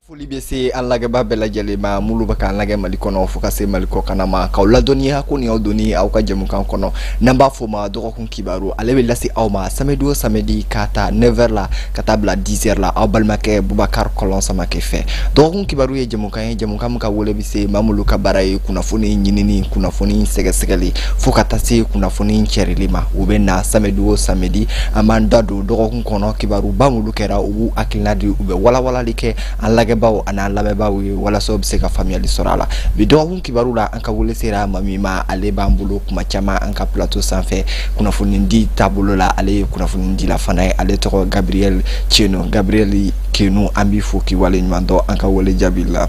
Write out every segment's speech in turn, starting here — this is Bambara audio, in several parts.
Foli bɛ se an lajɛbaa bɛɛ lajɛlen ma minnu bɛ k'an lajɛ Mali kɔnɔ fo ka se Mali kɔkanna ma, k'aw ladɔnniya ko nin y'aw donni aw ka jɛmukan kɔnɔ n'an b'a fɔ o ma dɔgɔkun kibaru. Ale bɛ lase aw ma samedi o samedi k'a ta 9h la ka taa bila 10h la, aw balimakɛ Bubakari Kɔlɔn Samakɛ fɛ. Dɔgɔkun kibaru ye jɛmukan ye, jɛmukan min ka wele bɛ se maa minnu ka baara ye kunnafoni ɲinini, kunnafoni sɛgɛsɛgɛli, fo ka taa se kunnafoni cɛrili ma. U bɛ na samedi o samedi, an b'an da don dɔgɔkun kɔnɔ kibaruba minnu kɛra, u b'u hakilina di, u bɛ walawalali kɛ an lajɛbaaw ani an lamɛnbaaw ye walasa u bɛ se ka faamuyali sɔrɔ a la. Bi dɔgɔkun kibaru la, an ka wele sera maa min ma, ale b'an bolo kuma caman an ka plateau sanfɛ kunnafoni di taabolo la, ale ye kunnafoni dila fana ye, ale tɔgɔ Gabriel Kenu. Gabriel Kenu, an b'i fo k'i waleɲuman dɔn an ka wele jaabi la.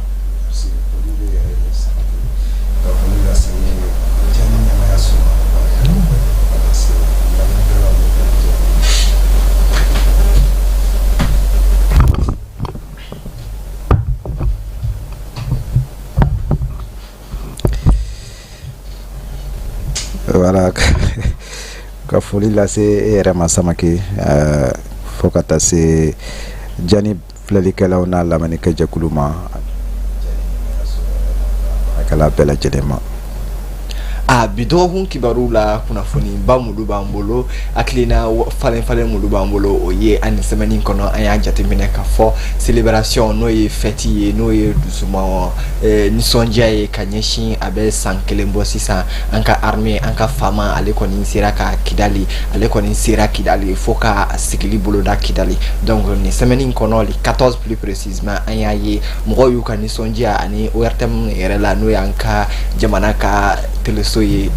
Voilà, ka foli lase e yɛrɛ ma Samake, fo ka taa se jani filɛlikɛlaw n'a lamɛnnikɛ jɛkulu ma, kɛla bɛɛ lajɛlen ma. A bi dɔgɔkun kibaru la, kunnafoniba minnu b'an bolo, hakilina falen falen minnu b'an bolo, o ye ani semaine kɔnɔ an y'a jateminɛ ka fɔ célébration, n'o ye fête ye, n'o ye dusuma nisɔndiya ye ka ɲɛsin a bɛ san kelen bɔ sisan, an ka armée, an ka faama, ale kɔni sera ka Kidali, ale kɔni sera Kidali fo ka sigili boloda Kidali. Donc nin semaine kɔnɔ, le 14 plus précisément, an y'a ye mɔgɔw y'u ka nisɔndiya ani ORTM yɛrɛ la, n'o y'an ka jamana ka teleso ye,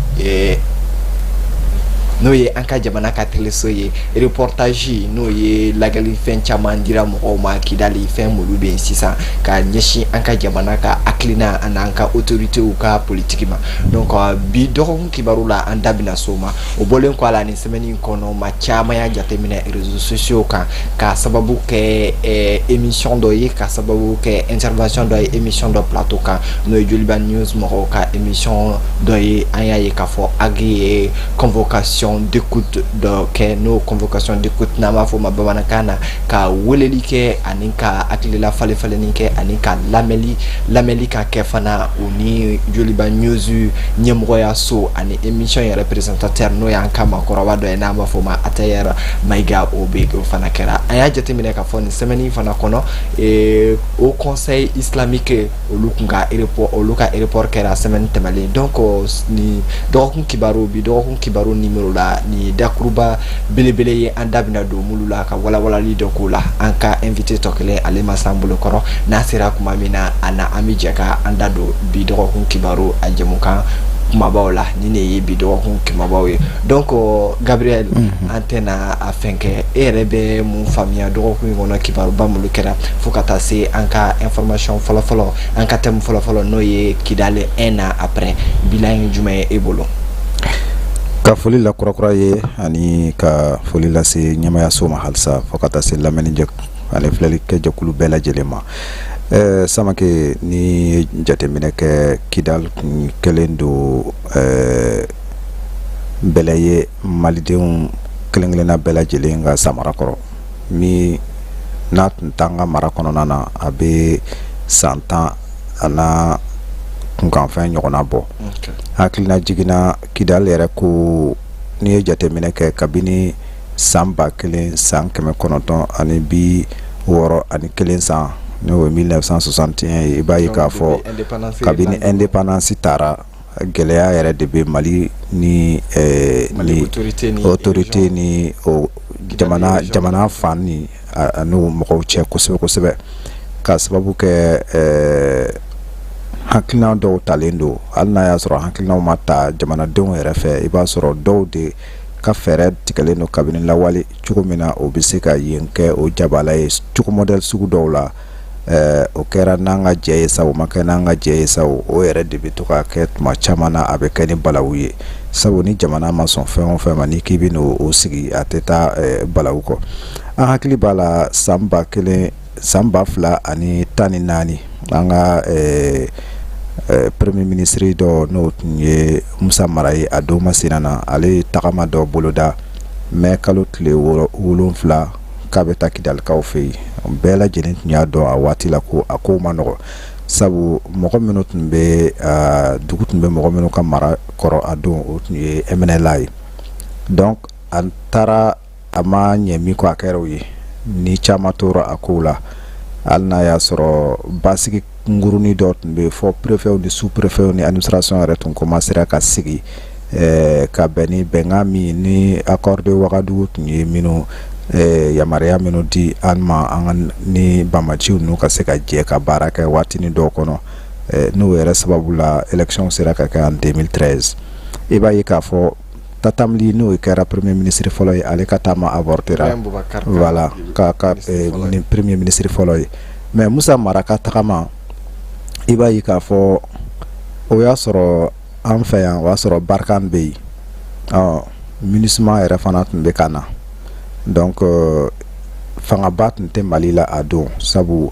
n'o ye an ka jamana ka teleso ye, reportage, n'o ye lajɛli fɛn caman dira mɔgɔw ma Kidali, fɛn minnu bɛ yen sisan ka ɲɛsin an ka jamana ka hakilina ani an ka autorités ka politique ma. Donc bi dɔgɔkun kibaru la, an da bɛna s'o ma. O bɔlen kɔ a la, nin semaine in kɔnɔ, maa caman y'a jateminɛ réseaux sociaux kan ka sababu kɛ émission dɔ ye, ka sababu kɛ intervention dɔ ye émission dɔ plateau kan, n'o ye Joliba News mɔgɔw ka émission dɔ ye. An y'a ye k'a fɔ AG ye convocation d'écoute dɔ kɛ, n'o convocation d'écoute, n'an b'a fɔ o ma bamanankan na, ka weleli kɛ ani ka hakilila falen falenni kɛ ani ka lamɛnli ka kɛ fana o ni Joliba News ɲɛmɔgɔyaso ani émission yɛrɛ présentateur, n'o y'an ka maakɔrɔba dɔ ye n'an b'a fɔ o ma Atayɛr Mayiga, o bɛ o fana kɛra. An y'a jateminɛ k'a fɔ nin semaine fana kɔnɔ, Haut Conseil islamique, olu kun ka report, olu ka report kɛra semaine tɛmɛlen. Donc nin dɔgɔkun kibaru, bi dɔgɔkun kibaru numéro la, nin dakuruba belebele ye, an da bɛna don minnu la ka walawalali dɔ k'o la. An ka invité tɔ kelen, ale ma s'an bolo kɔrɔ, n'a sera tuma min na, a na an bɛ jɛ ka an da don bi dɔgɔkun kibaru a jɛmukan kumabaw la. Ni ne ye bi dɔgɔkun kumabaw ye. Donc Gabriel, an tɛna a fɛn kɛ, e yɛrɛ bɛ mun faamuya dɔgɔkun in kɔnɔ kibaruba minnu kɛra, fo ka taa se an ka information fɔlɔfɔlɔ, an ka thème fɔlɔfɔlɔ, n'o ye Kidali un an après, bilan ye jumɛn ye e bolo? Ka foli la kurakura ye ani ka foli lase ɲɛmayaso ma halisa, fo ka taa se lamɛnni ani filɛlikɛ jɛkulu bɛɛ lajɛlen ma. Samake, ni ye jateminɛ kɛ, Kidali kun kɛlen don bɛlɛ ye malidenw kelen kelenna bɛɛ lajɛlen ka samara kɔrɔ, min n'a tun t'an ka mara kɔnɔna na, a bɛ san 10 a n'a kunkanfɛn ɲɔgɔnna bɔ. Hakilina jiginna Kidali yɛrɛ ko, n'i ye jateminɛ kɛ, kabini san 1961 san, n'o ye 1961 ye, i b'a ye k'a fɔ kabini indépendance taara, gɛlɛya yɛrɛ de bɛ Mali ni autorité ni o jamana fan ni n'u mɔgɔw cɛ kosɛbɛ kosɛbɛ, ka sababu kɛ hakilina dɔw talen don. Hali n'a y'a sɔrɔ hakilinaw ma ta jamanadenw yɛrɛ fɛ, i b'a sɔrɔ dɔw de ka fɛɛrɛ tigɛlen don kabini lawale cogo min na, o bɛ se ka yen kɛ o jabala ye cogo modèle sugu dɔw la. O kɛra n'an ka jɛ ye sa, o ma kɛ n'an ka jɛ ye sa, o yɛrɛ de bɛ to ka kɛ tuma caman na, a bɛ kɛ ni balawu ye. Sabu ni jamana ma sɔn fɛn o fɛn ma, ni k'i bɛ n'o sigi, a tɛ taa balawu kɔ. An hakili b'a la, san 1000, san 2014, an ka premier ministre dɔ, n'o tun ye Musa Mara ye a don masina na, ale ye tagama dɔ boloda mɛ kalo tile 7. k'a bɛ taa Kidalikaw fɛ yen. Bɛɛ lajɛlen tun y'a dɔn a waati la ko a kow ma nɔgɔ, sabu mɔgɔ minnu tun bɛ dugu tun bɛ mɔgɔ minnu ka mara kɔrɔ a don, o tun ye MNLA ye. Donc an taara, a ma ɲɛ min kɔ, a kɛra o ye ni caman tora a kow la, hali n'a y'a sɔrɔ basigi kunkurunin dɔ tun bɛ fɔ préfetw ni sous-préfetw ni administration yɛrɛ tun commencera ka sigi ka bɛn ni bɛnkan min ni accord de Ouagadougou tun ye minnu yamaruya minnu di an ma, an ka ni banbaanciw ninnu ka se ka jɛ ka baara kɛ waatinin dɔw kɔnɔ. N'o yɛrɛ sababu la, élection sera ka kɛ en 2013. I b'a ye k'a fɔ Tatam Ly, n'o kɛra premier ministre fɔlɔ ye, ale ka taama avortera, voilà, ka ni premier ministre fɔlɔ ye. Mais Musa Mara ka tagama, i b'a ye k'a fɔ o y'a sɔrɔ an fɛ yan, o y'a sɔrɔ Barkhane bɛ yen, ɔ MINUSMA yɛrɛ fana tun bɛ ka na. Donc fangaba tun tɛ Mali la a don, sabu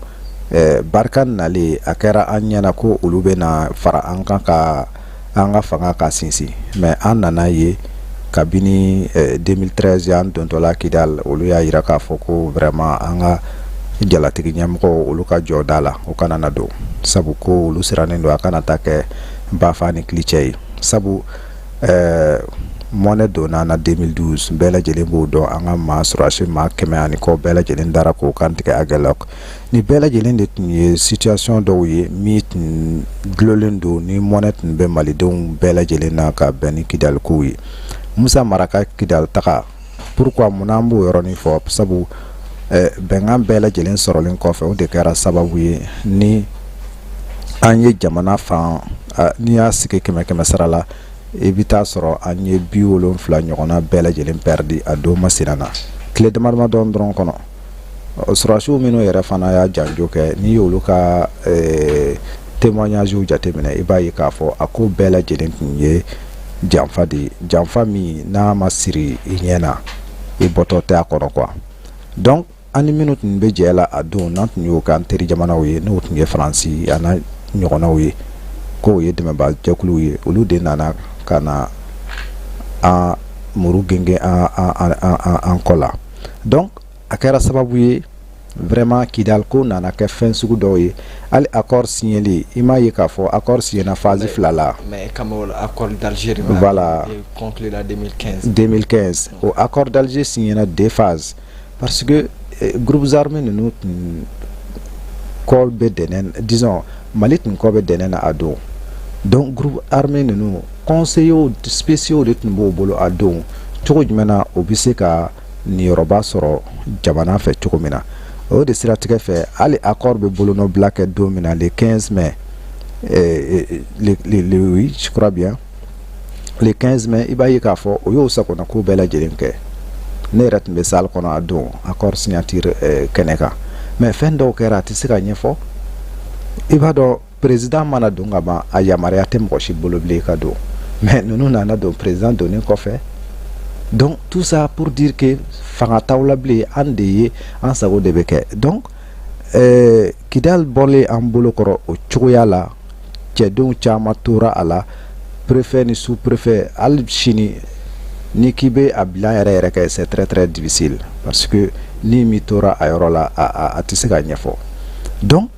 Barkhane nalen, a kɛra an ɲɛna ko olu bɛ na fara an kan ka an ka fanga ka sinsin. Mais an nana ye kabini 2013 an dontɔla Kidal, olu y'a jira k'a fɔ ko vraiment an ka jalatigi ɲɛmɔgɔw, olu ka jɔ da la, u kana na don, sabu ko olu sirannen don a kana taa kɛ bafa ni kilicɛ ye, sabu mɔnɛ donna na 2012, bɛɛ lajɛlen b'o dɔn. An ka maa sɔrɔdasi maa 100 ani kɔ bɛɛ lajɛlen dara k'o kantigɛ Aguelhok. Ni bɛɛ lajɛlen de tun ye situation dɔw ye min tun dulonlen don ni mɔnɛ tun bɛ malidenw bɛɛ lajɛlen na ka bɛn ni Kidali kow ye. Musa Mara ka Kidali taga, pourquoi, munna an b'o yɔrɔnin fɔ? Sabu bɛnkan bɛɛ lajɛlen sɔrɔlen kɔfɛ, o de kɛra sababu ye ni an ye jamana fan, n'i y'a sigi kɛmɛ kɛmɛ sara la, i bɛ taa sɔrɔ an ye 70 ɲɔgɔnna bɛɛ lajɛlen perdu a don masina na, tile dama dama dɔrɔn kɔnɔ. Sɔrɔdasiw minnu yɛrɛ fana y'a janjo kɛ, n'i y'olu ka témoignages jateminɛ, i b'a ye k'a fɔ a ko bɛɛ lajɛlen tun ye janfa de ye, janfa min n'a ma siri i ɲɛ na, i bɔtɔ tɛ a kɔnɔ quoi. Donc an ni minnu tun bɛ jɛ la a don, n'an tun y'o k'an teri jamanaw ye, n'o tun ye Faransi a n'a ɲɔgɔnnaw ye, k'o ye dɛmɛbaa jɛkuluw ye, olu de nana ka na an muru gengen an kɔ la. Donc a kɛra sababu ye vraiment Kidal ko nana kɛ fɛn sugu dɔw ye. Hali accord signeli, i m'a ye k'a fɔ accord signena phase fila la. Mais comme accord d'Alger voilà conclu en 2015. 2015, o accord d'Alger signena deux phases, parce que groupes armés ninnu tun kɔ bɛ dɛnɛ, disons Mali tun kɔ bɛ dɛnɛ na a don. Donc groupe armé ninnu, conseillers spéciaux de tun b'o bolo a don, cogo jumɛn na o bɛ se ka niyɔrɔba sɔrɔ jamana fɛ cogo min na. O de siratigɛ fɛ, hali accord bɛ bolonɔbila kɛ don min na, le 15 mai, oui, je crois bien le 15 mai, i b'a ye k'a fɔ o y'o sagona ko bɛɛ lajɛlen kɛ. Ne yɛrɛ tun bɛ salle kɔnɔ a don, accord signature kɛnɛ kan. Mais fɛn dɔw kɛra, a tɛ se ka ɲɛfɔ. I b'a dɔn, président mana don ka ban, a yamaruya tɛ mɔgɔ si bolo bilen ka don. Mais ninnu nana don président donnen kɔfɛ. Donc tout ça pour dire que fanga t'aw la bilen, an de ye an sago de bɛ kɛ. Donc Kidal bɔlen an bolo kɔrɔ o cogoya la, cɛdenw caman tora a la, préfet ni sous préfet. Hali sini ni k'i bɛ a bilan yɛrɛ yɛrɛ kɛ, c'est très très difficile, parce que ni min tora a yɔrɔ la, a tɛ se ka ɲɛfɔ. Donc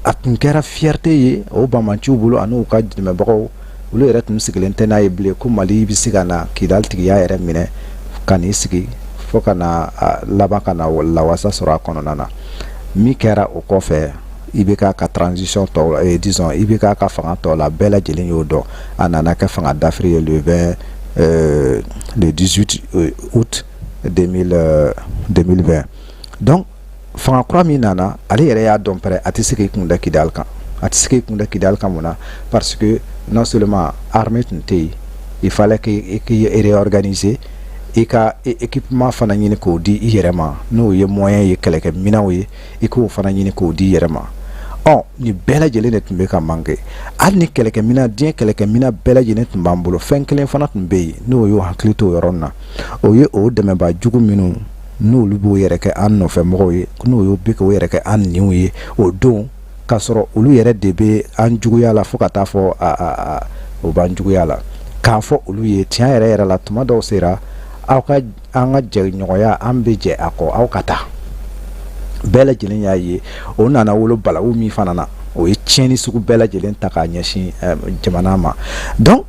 a tun kɛra fierté ye o banbaanciw bolo ani u ka dɛmɛbagaw. Olu yɛrɛ tun sigilen tɛ n'a ye bilen ko Mali bɛ se ka na Kidali tigiya yɛrɛ minɛ ka n'i sigi fo ka na laban ka na lawasa sɔrɔ a kɔnɔna na. Min kɛra o kɔfɛ, IBK ka transition tɔw, disons IBK ka fanga tɔ la, bɛɛ lajɛlen y'o dɔn. A nana kɛ fanga dafiri ye le 20 le 18 août 2000, 2020. Donc fanga kura min nana, ale yɛrɛ y'a dɔn pɛrɛ a tɛ se k'i kun da Kidali kan. A tɛ se k'i kun da Kidali kan mun na? Parce que non seulement armée tun tɛ yen, il fallait que i k'i réorganiser, i ka équipement fana ɲini k'o di i yɛrɛ ma, n'o ye moyen ye, kɛlɛkɛminɛnw ye, i k'o fana ɲini k'o di i yɛrɛ ma. Ɔ nin bɛɛ lajɛlen de tun bɛ ka manquer. Hali ni kɛlɛkɛminɛn, diɲɛ kɛlɛkɛminɛn bɛɛ lajɛlen tun b'an bolo, fɛn kelen fana tun bɛ yen, n'o y'o hakili to o yɔrɔ na, o ye o dɛmɛbaa jugu minnu n'olu b'o yɛrɛ kɛ an nɔfɛ mɔgɔw ye, n'o y'o bɛ k'o yɛrɛ kɛ an niw ye o don, k'a sɔrɔ olu yɛrɛ de bɛ an juguya la, fo ka taa fɔ a o b'an juguya la, k'a fɔ olu ye tiɲɛ yɛrɛ yɛrɛ la, tuma dɔw sera aw ka an ka jɛɲɔgɔnya, an bɛ jɛ a kɔ, aw ka taa. Bɛɛ lajɛlen y'a ye, o nana wolo balawu min fana na, o ye tiɲɛni sugu bɛɛ lajɛlen ta k'a ɲɛsin jamana ma. Donc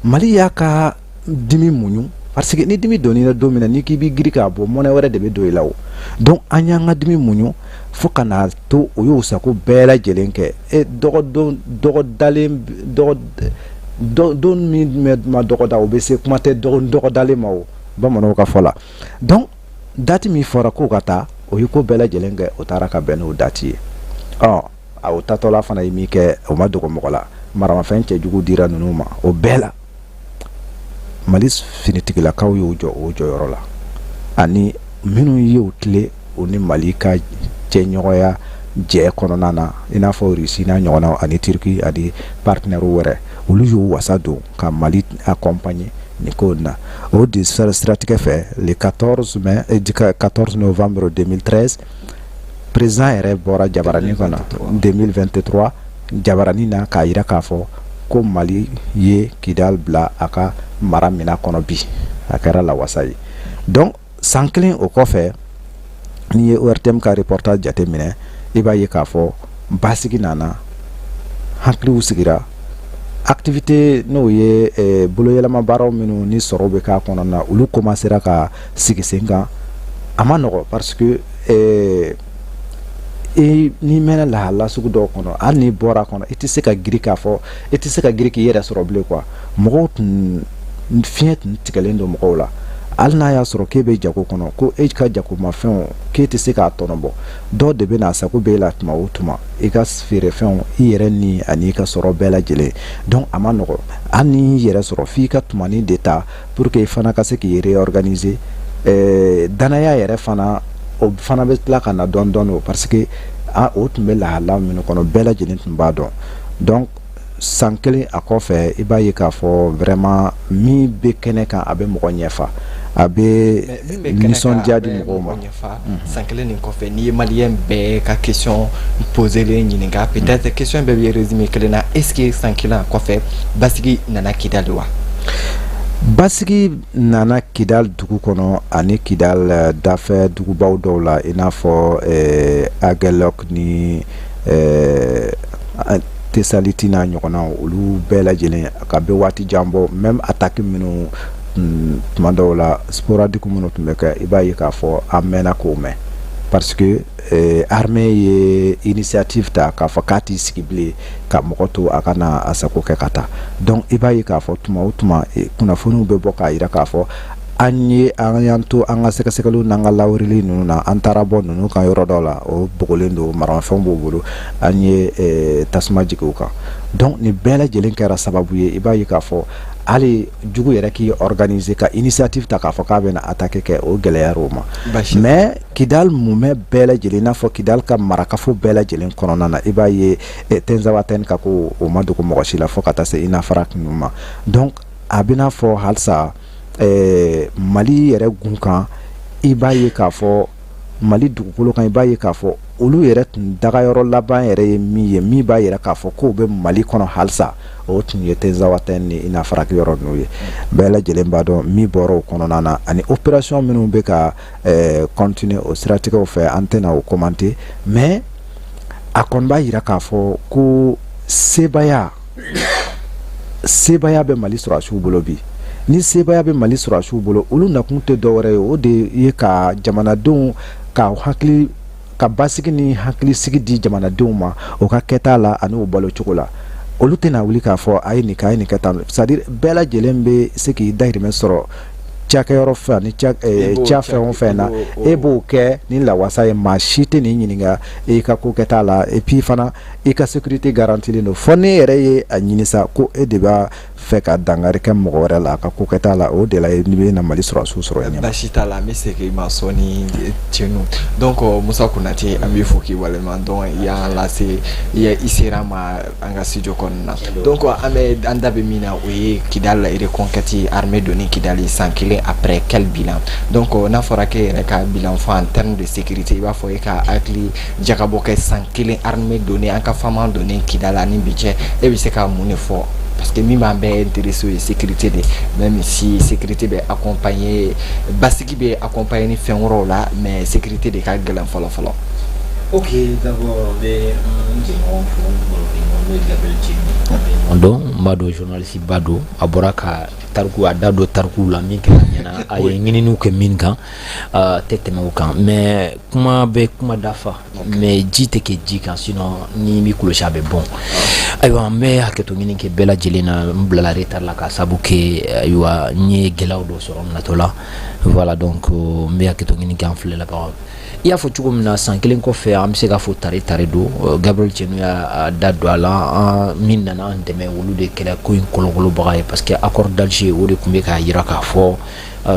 Mali y'a ka dimi muɲu, parce que ni dimi donn'i la don min na, n'i k'i b'i giri k'a bɔ, mɔnɛ wɛrɛ de bɛ don i la. O donc an y'an ka dimi muɲu fo ka n'a to o y'o sago bɛɛ lajɛlen kɛ. E dɔgɔdon dɔgɔdalen dɔgɔ don min ma dɔgɔda, o bɛ se kuma tɛ dɔgɔdalen ma, o bamananw ka fɔ la. Donc date min fɔra k'o ka taa, o ye ko bɛɛ lajɛlen kɛ, o taara ka bɛn n'o date ye. Ɔ a o tatɔla fana ye min kɛ, o ma dogo mɔgɔ la. Maramafɛn cɛjugu dira ninnu ma. O bɛɛ la, Mali finitigilakaw y'o jɔ o jɔyɔrɔ la, ani minnu y'o tile o ni Mali ka cɛɲɔgɔnya jɛ kɔnɔna na, i n'a fɔ Russie n'a ɲɔgɔnnaw ani Turquie ani partenaires wɛrɛ, olu y'u wasa don ka Mali accompagner nin ko in na. O de siratigɛ fɛ, le 14 mai, 14 novembre 2013, président yɛrɛ bɔra jabaranin kɔnɔ 2023 jabaranin na k'a yira k'a fɔ ko Mali ye Kidal bila a ka mara mina kɔnɔ bi, a kɛra lawasa ye. Donc san kelen o kɔfɛ, n'i ye ORTM ka reportage jate minɛ, i b'a ye k'a fɔ basigi nana, hakiliw sigira, activité n'o ye boloyɛlɛma baaraw minnu ni sɔrɔ bɛ k'a kɔnɔ na, olu commencera ka sigi sen kan. A ma nɔgɔ, parce que i n'i mɛnna lahala sugu dɔw kɔnɔ, hali n'i bɔra a kɔnɔ, i tɛ se ka giri k'a fɔ i tɛ se ka giri k'i yɛrɛ sɔrɔ bilen quoi. Mɔgɔw tun fiɲɛ tun tigɛlen don mɔgɔw la. Hali n'a y'a sɔrɔ k'e bɛ jago kɔnɔ, ko e ka jagomafɛnw k'e tɛ se k'a tɔnɔ bɔ, dɔw de bɛ na sago b'e la tuma o tuma, i ka feerefɛnw, i yɛrɛ ni ani i ka sɔrɔ bɛɛ lajɛlen. Donc a ma nɔgɔ. Hali n'i y'i yɛrɛ sɔrɔ, f'i ka tumani de ta pour que i fana ka se k'i réorganiser. Danaya yɛrɛ fana, o fana bɛ tila ka na dɔɔni dɔɔni o, parce que o tun bɛ lahala minnu kɔnɔ, bɛɛ lajɛlen tun b'a dɔn. Donc san kelen a kɔfɛ, i b'a ye k'a fɔ vraiment min bɛ kɛnɛ kan, a bɛ mɔgɔ ɲɛfa, a bɛ nisɔndiya di mɔgɔw ma. San kelen nin kɔfɛ, n'i ye malien bɛɛ ka question poselen ɲininka, peut-être question bɛɛ bɛ résumé kelen na: est ce que san kelen a kɔfɛ, basigi nana Kidali wa? Basigi nana Kidal dugu kɔnɔ ani Kidal dafɛ dugubaw dɔw la, i n'a fɔ Aguelhok ni Tesaliti n'a ɲɔgɔnnaw, olu bɛɛ lajɛlen ka bɛ waati jan bɔ. Même attaque minnu tuma dɔw la sporadique minnu tun bɛ kɛ, i b'a ye k'a fɔ an mɛnna k'o mɛn, parce que armée ye initiative ta k'a fɔ k'a t'i sigi bilen ka mɔgɔ to a ka na a sago kɛ ka taa. Donc i b'a ye k'a fɔ tuma o tuma, kunnafoniw bɛ bɔ k'a jira k'a fɔ an ye an y'an to an ka sɛgɛsɛgɛliw n'an ka lawurili ninnu na, an taara bɔ ninnu kan yɔrɔ dɔw la, o bogolen don, maramafɛnw b'u bolo, an ye tasuma jigin u kan. Donc nin bɛɛ lajɛlen kɛra sababu ye, i b'a ye k'a fɔ hali jugu yɛrɛ k'i organiser ka initiative ta k'a fɔ k'a bɛna attaque kɛ, o gɛlɛyara o ma. Mais Kidal mumɛ bɛɛ lajɛlen, i n'a fɔ Kidal ka marakafo bɛɛ lajɛlen kɔnɔna na, i b'a ye Tinzawatène ka ko, o ma dogo mɔgɔ si la, fo ka taa se Inafarak ninnu ma. Donc a bɛna fɔ halisa Mali yɛrɛ gun kan, i b'a ye k'a fɔ Mali dugukolo kan, i b'a ye k'a fɔ olu yɛrɛ tun dagayɔrɔ laban yɛrɛ ye min ye, min b'a yɛrɛ k'a fɔ k'o bɛ Mali kɔnɔ halisa, o tun ye Tinzawatène ni Inafarak yɔrɔ ninnu ye. Bɛɛ lajɛlen b'a dɔn min bɔra o kɔnɔna na ani opération minnu bɛ ka continuer o siratigɛw fɛ, an tɛna o commenter. Mais a kɔni b'a yira k'a fɔ ko sebaya bɛ Mali sɔrɔdasiw bolo bi. Ni sebaya bɛ Mali sɔrɔdasiw bolo, olu nakun tɛ dɔwɛrɛ ye, o de ye ka jamanadenw ka hakili ka basigi ni hakilisigi di jamanadenw ma o ka kɛta la ani o balo cogo la. Olu tɛna wuli k'a fɔ a ye nin kɛ, a ye nin kɛ tan. C'est à dire bɛɛ lajɛlen bɛ se k'i dahirimɛ sɔrɔ cakɛyɔrɔ fɛ ni ca fɛn o fɛn na, e b'o kɛ ni lawasa ye, maa si tɛ nin ɲininka i ka ko kɛta la. Et puis fana, i ka sécurité garantilen don, fɔ ne yɛrɛ ye a ɲini sa ko e de b'a fɛ ka dankari kɛ mɔgɔ wɛrɛ la a ka ko kɛta la, o de la i bɛ na Mali sɔrɔdasiw sɔrɔ yen. Baasi t'a la, an bɛ segin i ma sɔɔni Tiɲɛnu. Donc Musa Konate, an b'i fo k'i waleɲuman dɔn, i y'an lase, i sera an ma an ka studio kɔnɔna na. Donc an bɛ an da bɛ min na, o ye Kidal reconquête, armée donni Kidali san kelen après, quel bilan? Donc n'a fɔra k'e yɛrɛ ka bilan fɔ en terme de sécurité, i b'a fɔ e ka hakili jagabɔ kɛ san kelen armée donni, an ka FAMa donni Kidal ani bi cɛ, e bɛ se ka mun de fɔ? Parce que min b'an bɛɛ intéressé, o ye sécurité de, même si sécurité bɛ accompagner, basigi bɛ accompagner ni fɛn wɛrɛw la, mais sécurité de ka gɛlɛn fɔlɔ fɔlɔ. Ok, d'abord n bɛ n jɛɲɔgɔn fo, n barokɛɲɔgɔn, n'o ye Gabriel Tiɲɛ dɔn. N b'a dɔn, journaliste ba don. A bɔra ka tariku, a da don tarikuw la min kɛra ɲɛna, a ye ɲininiw kɛ min kan, tɛ tɛmɛ o kan. Mais kuma bɛ kuma dafa, mais ji tɛ kɛ ji kan, sinon ni b'i kɔlɔsi, a bɛ bɔn. Ayiwa, n bɛ hakɛto ɲini kɛ bɛɛ lajɛlen na. N bilala retard la ka sabu kɛ, ayiwa, n ye gɛlɛyaw dɔ sɔrɔ n natɔ la. Voilà, donc n bɛ hakɛto ɲini kɛ an filɛlabagaw. I y'a fɔ cogo min na, san kelen kɔfɛ, an bɛ se k'a fɔ tare tare don. Gabriel Tienu y'a da don a la. Min nana an dɛmɛ, olu de kɛra ko in kolokolobaga ye, parce que accord d'Alger, o de tun bɛ k'a jira k'a fɔ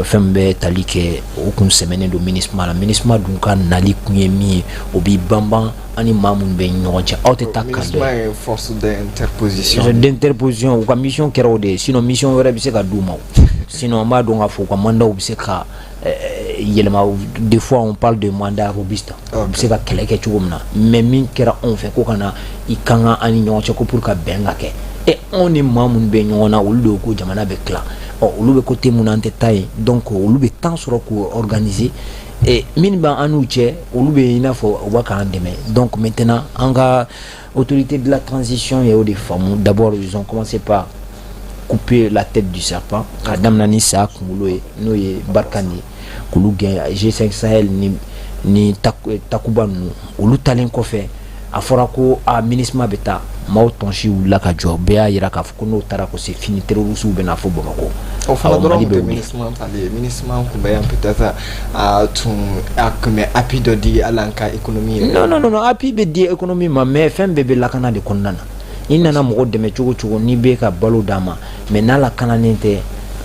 fɛn bɛ tali kɛ, o kun sɛmɛnen don MINUSMA la. MINUSMA dun ka nali kun ye min ye, o b'i banban ani maa minnu bɛ ɲɔgɔn cɛ, aw tɛ taa kan. MINUSMA ye force d'interposition. D'interposition, u ka mission kɛra o de ye. Sinon mission wɛrɛ bɛ se ka d'u ma. Sinon an b'a dɔn k'a fɔ u ka mandat bɛ se ka yɛlɛma. Des fois on parle de mandat robuste, u bɛ se ka kɛlɛ kɛ cogo min na. Mais min kɛra anw fɛ, ko ka na i kan ka an ni ɲɔgɔn cɛ, ko pour ka bɛn ka kɛ, e anw ni maa minnu bɛ ɲɔgɔn na, olu de ko jamana bɛ tila. Ɔ, olu bɛ côté mun na, an tɛ taa yen. Donc olu bɛ temps sɔrɔ k'o organiser. Et min b'an n'u cɛ, olu bɛ i n'a fɔ u b'a k'an dɛmɛ. Donc maintenant, an ka autorité de la transition ye o de faamu. D'abord, ils ont commencé par couper la tête du serpent, ka daminɛ ni saya kunkolo ye, n'o ye Barkhane ye, k'olu gɛn, G5 Sahel ni Takuba ninnu. Olu talen kɔfɛ, a fɔra ko a MINUSMA bɛ taa. Maaw tɔnsi wulila ka jɔ, bɛɛ y'a jira k'a fɔ ko n'o taara, ko c'est fini, terroristes bɛ na fɔ Bamakɔ. O fana dɔrɔn tun tɛ MINUSMA tali ye. MINUSMA tun bɛ yan, peut-être a tun a tun bɛ appui dɔ di hali an ka économie yɛrɛ. Non, non, non, appui bɛ di économie ma, mais fɛn bɛɛ bɛ lakana de kɔnɔna na. I nana mɔgɔ dɛmɛ cogo cogo, n'i bɛ ka balo d'a ma, mais n'a lakananen tɛ,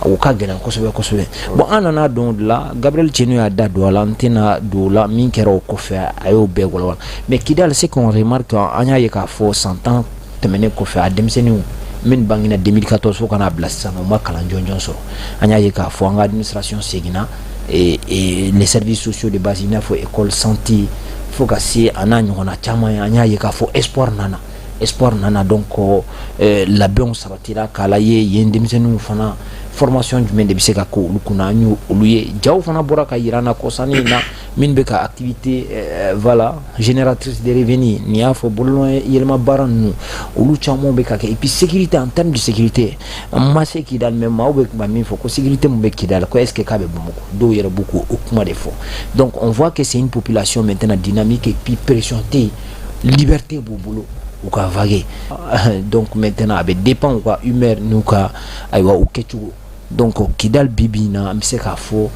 o ka gɛlɛn kosɛbɛ kosɛbɛ. Bon, an nana don o de la. Gabriel Tienu y'a da don a la, n tɛna don o la. Min kɛra o kɔfɛ, a y'o bɛɛ walawala. Mais Kidal, ce qu'on remarque, an y'a ye k'a fɔ san 10 tɛmɛnen kɔfɛ, a denmisɛnninw min bangena 2014 fo ka n'a bila sisan, u ma kalan jɔnjɔn sɔrɔ. An y'a ye k'a fɔ an ka administration seginna et les services sociaux de base, i n'a fɔ école, santé, fo ka se a n'a ɲɔgɔnna caman ye. An y'a ye k'a fɔ espoir nana, espoir nana. Donc labɛnw sabatira k'a la ye yen denmisɛnninw fana, formation jumɛn de bɛ se ka kɛ olu kunna, an y'o olu ye. Jaw fana bɔra ka yira an na kɔsannin na, min bɛ ka activité voilà, génératrice de revenus, nin y'a fɔ bolo yɛlɛma baara ninnu, olu caman bɛ ka kɛ. Et puis sécurité, en termes de sécurité, n ma se Kidali, mais maaw bɛ ka min fɔ ko sécurité mun bɛ Kidali, ko est ce que k'a bɛ Bamakɔ, dɔw yɛrɛ b'u k'o kuma de fɔ. Donc on voit que c'est une population maintenant dynamique, et puis pression tɛ yen, liberté b'u bolo u ka vaguer. Donc maintenant, a bɛ dépend u ka humeur n'u ka, ayiwa, u kɛcogo. Donc Kidal, bi bi in na, an bɛ se k'a fɔ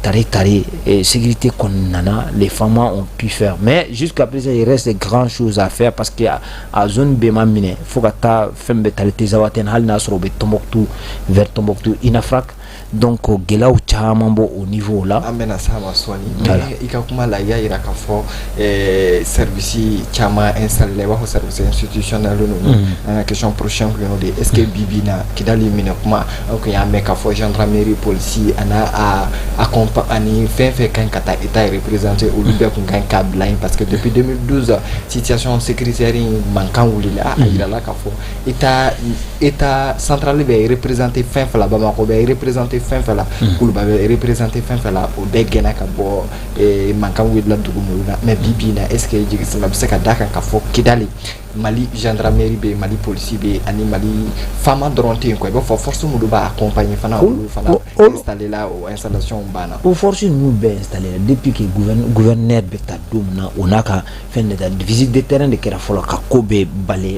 tare tare sécurité kɔni nana, les FAMa ont pu faire, mais jusqu'à présent il reste grand chose à faire, parce que a zone bɛɛ ma minɛ fo ka taa fɛn bɛɛ tali Tinzawatène, hali n'a sɔrɔ u bɛ Tombouctou, vers Tombouctou, Inafrak. Donc gɛlɛyaw caman b'o o niveau la. An bɛna s'a ma sɔɔni, mais i ka kuma la, i y'a jira k'a fɔ service caman installé, i b'a fɔ service institutionnel ninnu. An ka question prochaine kun y'o de ye: est ce que bi bi in na, Kidali minɛ kuma, an kun y'a mɛn k'a fɔ gendarmerie, polisi, a n'a a ani fɛn fɛn ka ɲi ka taa état représenté, olu bɛɛ kun ka ɲi k'a bila yen, parce que depuis 2012 situation sécuritaire in mankan wulila, a yirala k'a fɔ état central bɛ représenté fɛn fɛn la, Bamakɔ bɛ représenté fɛn fɛn la, Kuluba bɛ représenté fɛn fɛn la, o bɛɛ gɛnna ka bɔ, mankan wulila dugu ninnu na. Mais bi bi in na, est ce que jigisama bɛ se ka d'a kan k'a fɔ Kidali, Mali gendarmerie bɛ yen, Mali polisi bɛ yen, ani Mali FAMa dɔrɔn tɛ yen quoi, i b'a fɔ force minnu b'a accompagner fana, olu fana installé la, o installation banna? O force ninnu bɛɛ installé la depuis que gouverneur bɛ ta don min na, o n'a ka fɛn de ta, visite de terrain de kɛra fɔlɔ, ka ko bɛɛ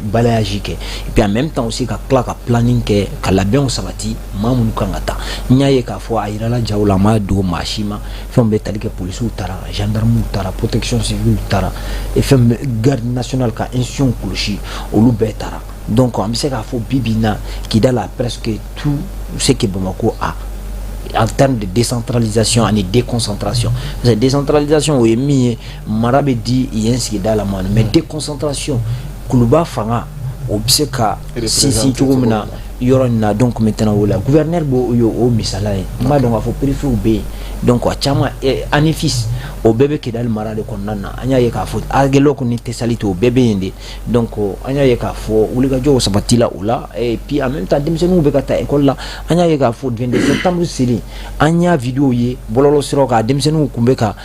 balayage kɛ, et puis en même temps aussi ka tila ka planning kɛ, ka labɛnw sabati, maa minnu kan ka taa. N y'a ye k'a fɔ a yirala jaw la, a ma dogo maa si ma, fɛnw bɛ tali kɛ, polisiw taara, gendarmew taara, protection civile taara, et fɛn garde nationale ka institution kɔlɔsi, olu bɛɛ taara. Donc an bɛ se k'a fɔ bi bi in na, Kidal a presque tout ce que Bamako a en termes de décentralisation ani déconcentration. Parce que décentralisation, o ye min ye, mara bɛ di yen sigida la ma, mais déconcentration, Kuluba fanga, o bɛ se ka sinsin cogo min na yɔrɔ in na. Donc maintenant, o la, gouverneur b'o ye o misala ye. N b'a dɔn k'a fɔ préfet bɛ yen, donc a caman Anefis, o bɛɛ bɛ Kidali mara de kɔnɔna na. An y'a ye k'a fɔ Aguelhok ni Tessalit, o bɛɛ bɛ yen de. Donc an y'a ye k'a fɔ wulikajɔw sabatila o la. Et puis en même temps, denmisɛnninw bɛ ka taa école la. An y'a ye k'a fɔ 22 septembre selen, An y'a vidéo ye bɔlɔlɔ siraw kan, denmisɛnninw tun bɛ ka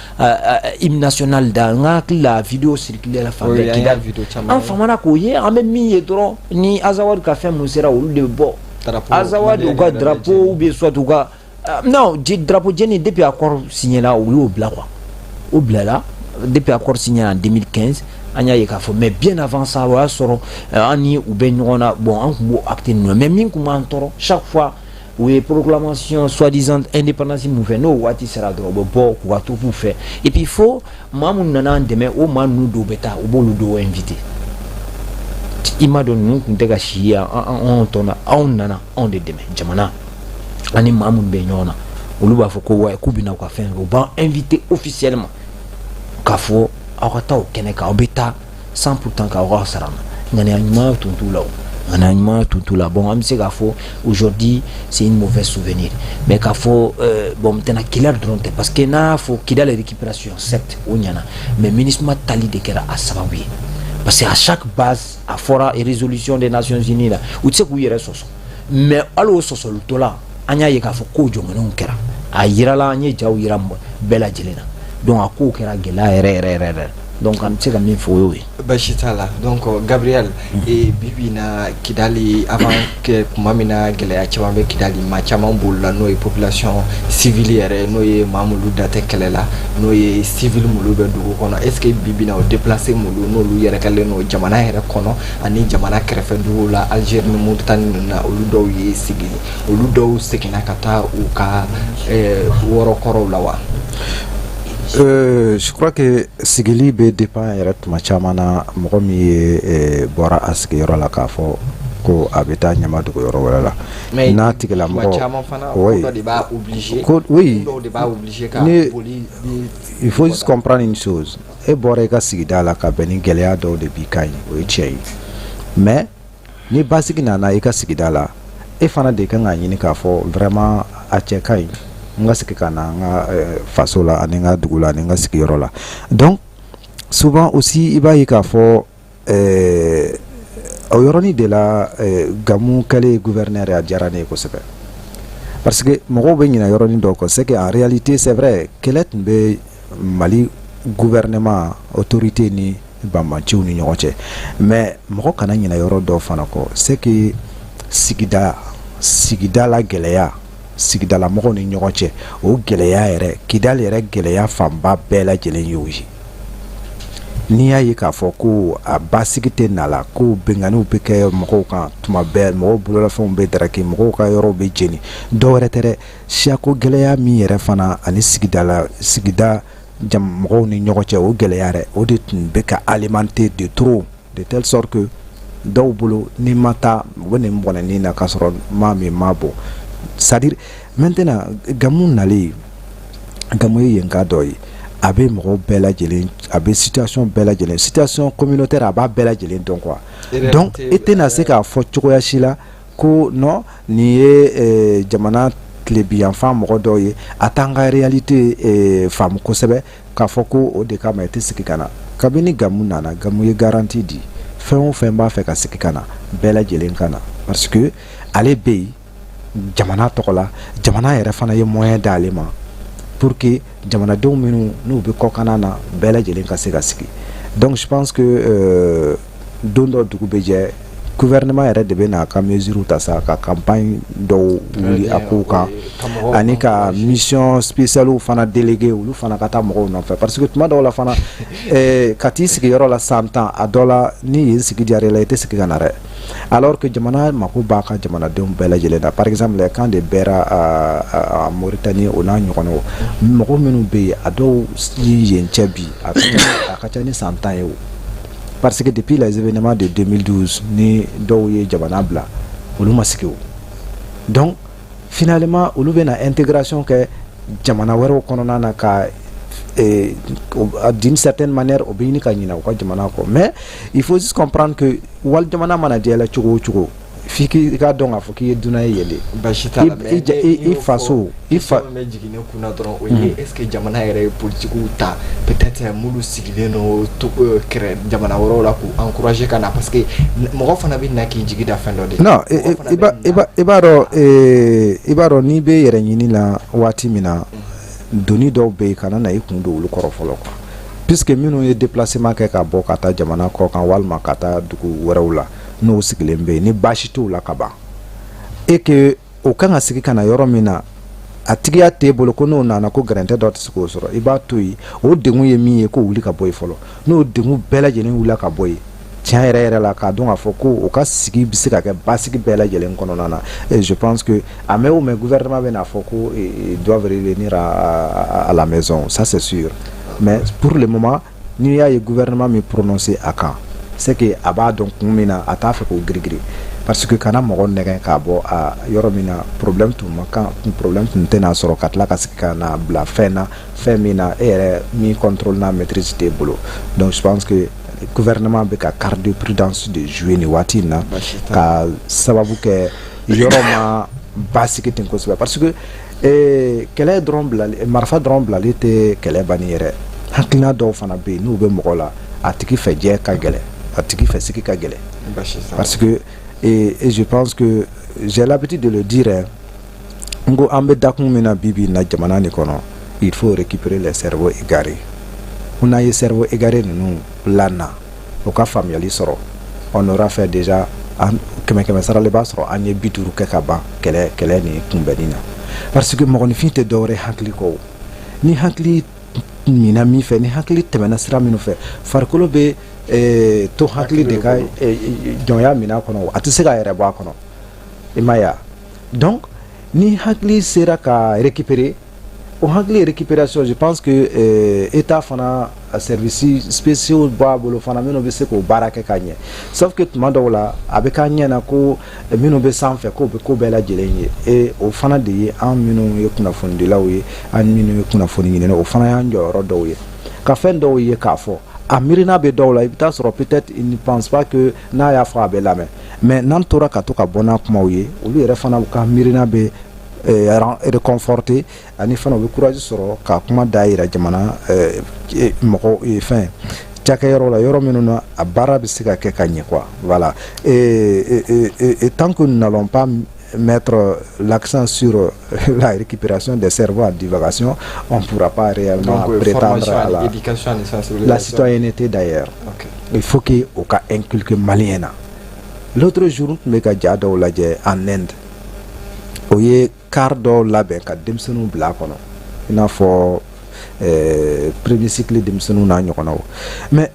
hymne national da. N ka hakili la, vidéo circulé la fan bɛɛ Kidali. An famana k'o ye. An bɛ min ye dɔrɔn, ni Azawad ka fɛn mun sera, olu de bɛ bɔ Azawad u ka drapeau ou bien soit u ka, non, drapeau jeni, depuis accord signé la, u y'o bila quoi. O bilala depuis accord signé en 2015. An y'a ye k'a fɔ, mais bien avant ça, o y'a sɔrɔ an ni u bɛ ɲɔgɔn na. Bon, an tun b'o acte ninnu, mais min tun b'an tɔɔrɔ, chaque fois u ye proclamation soi-disant indépendance mun fɛ, n'o waati sera dɔrɔn, u bɛ bɔ k'u ka troupe fɛ. Et puis fo maa mun nana an dɛmɛ, o maa ninnu dɔw bɛ taa, u b'olu dɔw invité. I m'a dɔn, ninnu tun tɛ ka si yan anw tɔ na. Anw nana anw de dɛmɛ jamana ani maa minnu bɛ ɲɔgɔn na, olu b'a fɔ ko wa k'u bɛna u ka fɛn kɛ. U b'an invité officiellement k'a fɔ aw ka taa o kɛnɛ kan, aw bɛ taa sans pourtant k'aw ka sara na. Ŋaniya ɲuman tun t'u la, o ŋaniya ɲuman tun t'u la. Bon, an bɛ se k'a fɔ aujourd'hui, c'est une mauvaise souvenir, mais k'a fɔ bon, maintenant Kidal dɔrɔn tɛ, parce que n'a y'a fɔ Kidal récupération, certes o ɲɛna, mais MINUSMA tali de kɛra a sababu ye, parce que à chaque base a fɔra résolution des Nations Unies la, u tɛ se k'u yɛrɛ sɔsɔ. Mais hali o sɔsɔlitɔ la, an y'a ye k'a fɔ kow jɔngɔnw kɛra, a yirala, an ye jaw yira bɛɛ lajɛlen na. Donc a kow kɛra gɛlɛya yɛrɛ yɛrɛ yɛrɛ yɛrɛ. Donc an bɛ se ka min fɔ, o y'o ye. Basi t'a la. Donc Gabriel, bi bi in na, Kidali, avant que tuma min na gɛlɛya caman bɛ Kidali, maa caman bolila, n'o ye population civile yɛrɛ, n'o ye maa minnu da tɛ kɛlɛ la, n'o ye civil minnu bɛ dugu kɔnɔ. Est ce que bi bi in na, o déplacé minnu n'olu yɛrɛkɛlen don jamana yɛrɛ kɔnɔ ani jamana kɛrɛfɛ duguw la, Algérie ni Mauritanie ninnu na, olu dɔw ye sigi, olu dɔw seginna ka taa u ka wɔɔrɔ kɔrɔw la wa? Je crois que sigili bɛ dépend yɛrɛ tuma caman na, mɔgɔ min ye bɔra a sigiyɔrɔ la k'a fɔ ko a bɛ taa ɲama dogo yɔrɔ wɛrɛ la, n'a tigilamɔgɔ caman fana, oui, dɔ de b'a obligé, ko oui, dɔw de b'a obligé ka boli. Il faut juste comprendre une chose: e bɔra i ka sigida la ka bɛn ni gɛlɛya dɔw de b'i kan ye, o ye tiɲɛ ye. Mais ni basigi nana i ka sigida la, e fana de kan k'a ɲini k'a fɔ vraiment a cɛ ka ɲi, n ka sigi ka na n ka faso la ani n ka dugu la ani n ka sigiyɔrɔ la. Donc souvent aussi, i b'a ye k'a fɔ o yɔrɔnin de la, Gamu kɛlen gouverneur, a diyara ne ye kosɛbɛ, parce que mɔgɔw bɛ ɲinɛ yɔrɔnin dɔw kɔ. C'est que en réalité, c'est vrai, kɛlɛ tun bɛ Mali gouvernement autorité ni banbanciw ni ɲɔgɔn cɛ, mais mɔgɔ kana ɲinɛ yɔrɔ dɔw fana kɔ. C'est que sigida la gɛlɛya, sigidalamɔgɔw ni ɲɔgɔn cɛ, o gɛlɛya yɛrɛ, Kidali yɛrɛ gɛlɛya fanba bɛɛ lajɛlen y'o ye. N'i y'a ye k'a fɔ ko a basigi tɛ na la, ko binkanniw bɛ kɛ mɔgɔw kan tuma bɛɛ, mɔgɔw bololafɛnw bɛ daraki, mɔgɔw ka yɔrɔw bɛ jeni, dɔw wɛrɛ tɛ dɛ, siyako gɛlɛya min yɛrɛ fana ani sigidala sigida mɔgɔw ni ɲɔgɔn cɛ, o gɛlɛya yɛrɛ, o de tun bɛ ka alimenter de trop, de telle sorte que dɔw bolo, n'i ma taa, u bɛ nin bɔnɛ nin na k'a sɔrɔ maa min ma bɔ. C'est à dire maintenant, Gamu nalen, Gamu ye yen ka dɔ ye, a bɛ mɔgɔw bɛɛ lajɛlen, a bɛ situation bɛɛ lajɛlen, situation communautaire, a b'a bɛɛ lajɛlen dɔn quoi. Donc e tɛna se k'a fɔ cogoya si la ko non, nin ye jamana tilebiyanfan mɔgɔ dɔw ye, a t'an ka réalité faamu kosɛbɛ, k'a fɔ ko o de kama i tɛ sigi ka na. Kabini Gamu nana, Gamu ye garantie di, fɛn o fɛn b'a fɛ ka sigi ka na, bɛɛ lajɛlen ka na, parce que ale bɛ yen jamana tɔgɔ la. Jamana yɛrɛ fana ye moyen d'ale ma pour que jamanadenw minnu n'u bɛ kɔkanna na, bɛɛ lajɛlen ka se ka sigi. Donc je pense que don dɔ dugu bɛ jɛ, gouvernement yɛrɛ de bɛ n'a ka mesure ta sa, ka campagne dɔw wuli a kow kan, ani ka mission spéciale fana délégué, olu fana ka taa mɔgɔw nɔfɛ, parce que tuma dɔw la fana, ka t'i sigi yɔrɔ la san 10, a dɔ la ni yen sigi diyara i la, i tɛ sigi ka na dɛ, alors que jamana mako b'a ka jamanadenw bɛɛ lajɛlen na. Par exemple, les camps de Bera à Mauritanie, o n'a ɲɔgɔnnaw, mɔgɔ minnu bɛ yen, a dɔw ye yen cɛ bi, a ka ca ni san 10 ye o, parce que depuis les événements de 2012 ni dɔw ye jamana bila, olu ma sigi o. Donc finalement, olu bɛna intégration kɛ jamana wɛrɛw kɔnɔna na ka d'une certaine manière, o bɛ ɲini ka ɲinɛ u ka jamana kɔ. Mais il faut juste comprendre que wali jamana mana diya la cogo o cogo, F'i k'i k'a dɔn k'a fɔ k'i ye dunan ye yen de. Basi t'a la, mais i faso i fa bɛ jigin ne kunna dɔrɔn, o ye est ce que jamana yɛrɛ ye politigiw ta, peut-être minnu sigilen don kɛrɛ jamana wɛrɛw la, k'u encourager ka na, parce que mɔgɔ fana bɛ na k'i jigi da fɛn dɔ de. Non, i b'a dɔn n'i bɛ yɛrɛ ɲini la waati min na, doni dɔw bɛ yen, kana na i kun don olu kɔrɔ fɔlɔ quoi, puisque minnu ye déplacement kɛ ka bɔ ka taa jamana kɔ kan walima ka taa dugu wɛrɛw la, n'o sigilen bɛ yen ni baasi t'u la ka ban, et que o kan ka sigi ka na yɔrɔ min na, a tigiya t'e bolo ko n'o nana ko gɛrɛntɛ dɔ tɛ se k'o sɔrɔ, i b'a to yen. O degun ye min ye, k'o wuli ka bɔ yen fɔlɔ. N'o degun bɛɛ lajɛlen wulila ka bɔ yen tiɲɛ yɛrɛ yɛrɛ la, k'a dɔn k'a fɔ ko o ka sigi bɛ se ka kɛ basigi bɛɛ lajɛlen kɔnɔna na, et je pense que a mɛn o mɛn, gouvernement bɛ n'a fɔ ko ils doivent revenir à la maison, ça c'est sûr. Mais pour le moment, n'i y'a ye gouvernement min prononcé a kan, c'est que a b'a dɔn kun min na, a t'a fɛ k'o girigiri, parce que kana mɔgɔ nɛgɛn k'a bɔ a yɔrɔ min na, problème tun ma kan, problème tun tɛna sɔrɔ, ka tila ka sigi ka na bila fɛn na, fɛn min na e yɛrɛ min contrôle n'a maîtrise t'e bolo. Donc je pense que gouvernement bɛ ka carte de prudence de jouer nin waati in na, ka sababu kɛ yɔrɔ ma basigi ten kosɛbɛ, parce que kɛlɛ dɔrɔn bilali, marifa dɔrɔn bilali tɛ kɛlɛ banni yɛrɛ. Hakilina dɔw fana bɛ yen, n'u bɛ mɔgɔ la, a tigi fɛ jɛ ka gɛlɛn, a tigi fɛ sigi ka gɛlɛn, parce que et je pense que j'ai l'habitude de le dire hein, n ko an bɛ dakun min na bi bi in na jamana nin kɔnɔ, il faut récupérer les cerveaux égarés. Ko n'an ye cerveau égaré ninnu lana, o ka faamuyali sɔrɔ, on aura fait déjà an kɛmɛ kɛmɛ sara la, i b'a sɔrɔ an ye 50 kɛ ka ban kɛlɛ nin kunbɛnni na, parce que mɔgɔninfin tɛ dɔwɛrɛ hakili kɔ. O ni hakili mina min fɛ, ni hakili tɛmɛna sira minnu fɛ, farikolo bɛ to hakili de ka jɔnya minɛ kɔnɔ, a tɛ se k'a yɛrɛ bɔ a kɔnɔ, i m'a ye wa? Donc ni hakili sera ka récupérer, o hakili récupération, je pense que état fana services spéciaux b'a bolo fana minnu bɛ se k'o baara kɛ ka ɲɛ, sauf que tuma dɔw la a bɛ k'an ɲɛ na ko minnu bɛ sanfɛ k'o bɛ ko bɛɛ lajɛlen ye, et o fana de ye an minnu ye kunnafonidilaw ye, an minnu ye kunnafoni ɲininaw, o fana y'an jɔyɔrɔ dɔw ye ka fɛn dɔw ye k'a fɔ. A miirina bɛ dɔw la, i bɛ taa sɔrɔ peut-être il ne pense pas que n'a y'a fɔ a bɛ lamɛn, mais n'an tora ka to ka bɔ n'a kumaw ye, olu yɛrɛ fana ka miirina bɛ réconforter, ani fana u bɛ courage sɔrɔ ka kuma da yira jamana mɔgɔ fɛn cakɛyɔrɔ la, yɔrɔ minnu na a baara bɛ se ka kɛ ka ɲɛ quoi. Voilà, et tant que nous n'allons pas mettre l'accent sur la récupération des cerveaux en divagation, on ne pourra pas réellement Donc, prétendre à la, éducation et la citoyenneté d'ailleurs. Il faut que o ka inculquer malien na. L'autre jour, n tun bɛ ka ja dɔw lajɛ en Inde, o ye car dɔw labɛn ka denmisɛnninw bila a kɔnɔ, i n'a fɔ premier cycle denmisɛnninw n'a ɲɔgɔnnaw, mais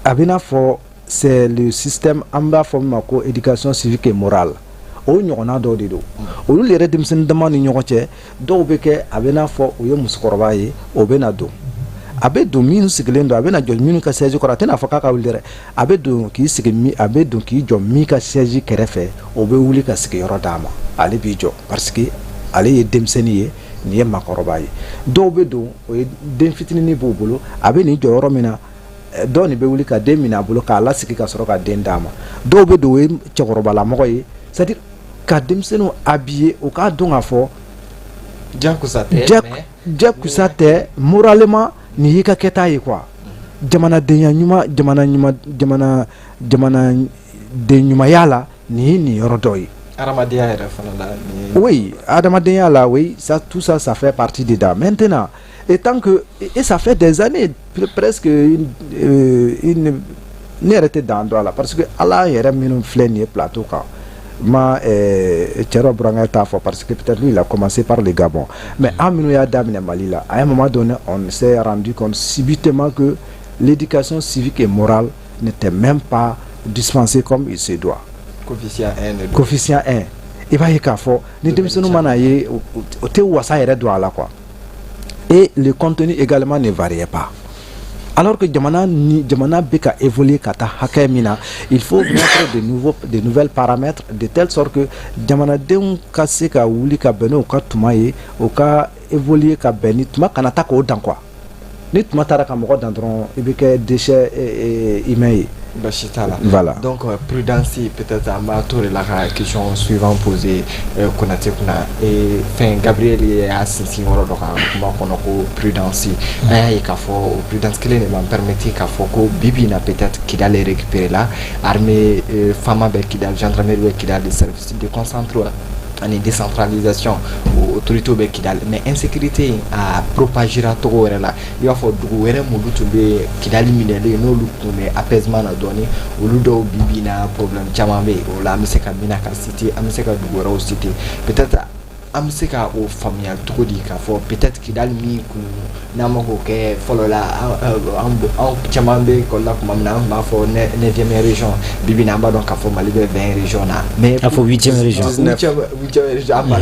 a bɛ n'a fɔ c'est le système an b'a fɔ min ma ko éducation civique et morale, o ɲɔgɔnna dɔw de don. Olu yɛrɛ denmisɛnnin dama ni ɲɔgɔn cɛ, dɔw bɛ kɛ a bɛ n'a fɔ o ye musokɔrɔba ye, o bɛ na don, a bɛ don minnu sigilen don, a bɛ na jɔ minnu ka siège kɔrɔ, a tɛna fɔ k'a ka wuli dɛ, a bɛ don k'i sigi min, a bɛ don k'i jɔ min ka siège kɛrɛfɛ, o bɛ wuli ka sigiyɔrɔ d'a ma, ale b'i jɔ, parce que ale ye denmisɛnnin ye, nin ye maakɔrɔba ye. Dɔw bɛ don, o ye den fitinin b'o bolo, a bɛ nin jɔ yɔrɔ min na, dɔw nin bɛ wuli ka den minɛ a bolo k'a lasigi ka sɔrɔ ka den d'a ma. Dɔw bɛ don, o ye cɛkɔrɔbalamɔgɔ ye, c'est à dire ka denmisɛnninw habiller, u k'a dɔn k'a fɔ jakusa tɛ. Jakusa tɛ, moralement nin y'i ka kɛta ye quoi, jamanadenya ɲuman, jamana ɲuman, jamanaden ɲumanya la, nin ye nin yɔrɔ dɔ ye. Adamadenya yɛrɛ fana la nin ye. Oui, adamadenya la, oui, ça, tout ça, ça fait partie dedans. Maintenant, et tant que et ça fait des années, presque une ne yɛrɛ tɛ dan dɔn a la, parce que ala yɛrɛ minnu filɛ nin ye plateau kan ma, cɛ dɔ burankɛ t'a fɔ, parce que peut-être lui il a commencé par le Gabon, mais an minnu y'a daminɛ Mali la, à un moment donné on s'est rendu compte subitement que l'éducation civique et morale n'était même pas dispensée comme il se doit. Coefficient 1 de don. Coefficient 1, i b'a ye k'a fɔ ni denmisɛnninw mana ye, o tɛ wasa yɛrɛ don a la quoi, et le contenu également ne variait pas, alors que jamana ni jamana bɛ ka évoluer ka taa hakɛ min na, il faut mettre de nouvelles paramètres de telle sorte que jamanadenw ka se ka wuli ka bɛn n'u ka tuma ye, u ka évoluer ka bɛn ni tuma, kana taa k'o dan quoi. Ni tuma taara ka mɔgɔ dan dɔrɔn, i bɛ kɛ déchet humain ye. Basi t'a la. Voilà. Donc prudence, peut-être an b'a to de la ka question suivant poser Konate kunna. Et fɛn Gabriel y'a sinsin yɔrɔ dɔ kan kuma kɔnɔ ko prudence. An y'a ye k'a fɔ o prudence kelen de b'an permettre k'a fɔ ko bi bi in na, peut-être Kidal récupéré la, armée FAMa bɛ Kidal, gendarmerie bɛ Kidal, service déconcentré ani décentralisation o autorité bɛ Kidal, mais insécurité in a propagera togo wɛrɛ la. I b'a fɔ dugu wɛrɛ m'olu tun bɛ Kidali minɛlen, n'olu tun bɛ apaisement na dɔɔni, olu dɔw bi bi in na problème caman bɛ yen. O la an bɛ se ka Menaka citer, an bɛ se ka dugu wɛrɛw citer. Peut-être an bɛ se ka o faamuya cogo di k'a fɔ peut-être Kidali min kun n'an ma k'o kɛ fɔlɔ la, an caman bɛ ekɔli la tuma min na, an tun b'a fɔ neuvième région. Bi bi in na, an b'a dɔn k'a fɔ Mali bɛ 20 région na, mais A fɔ huitième région. Huitième région, an b'a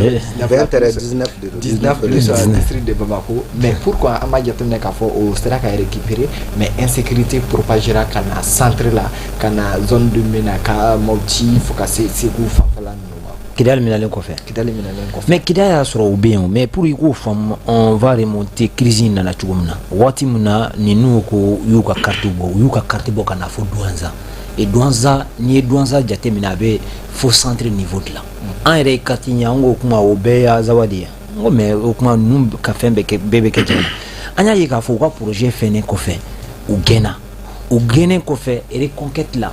20 tɛrɛ, 19 de don. 19 plus district de Bamako. Mais pourquoi an b'a jateminɛ k'a fɔ o sera ka récupérer, mais insécurité propagera ka na centre la, ka na zone de Menaka, Mopti, fo ka se Segu fanfɛla ninnu ma? Kidali minɛlen kɔfɛ. Kidali minɛlen kɔfɛ. Mais Kidali y'a sɔrɔ o bɛ yen o, mais pour i k'o faamu, on va remonter crise in nana cogo min na. Waati min na ninnu ko u y'u ka carte bɔ, u y'u ka carte bɔ ka na fɔ Douentza. Et Douentza, n'i ye Douentza jateminɛ, a bɛ fo centre niveau de la. An yɛrɛ ye carte ɲɛ, an ko kuma o bɛɛ ye Azawadi ye. N ko mais o kuma ninnu ka fɛn bɛɛ kɛ, bɛɛ bɛ kɛ jamana. An y'a ye k'a fɔ u ka projet fɛnnen kɔfɛ, u gɛnna. U gɛnnen kɔfɛ, reconquête la,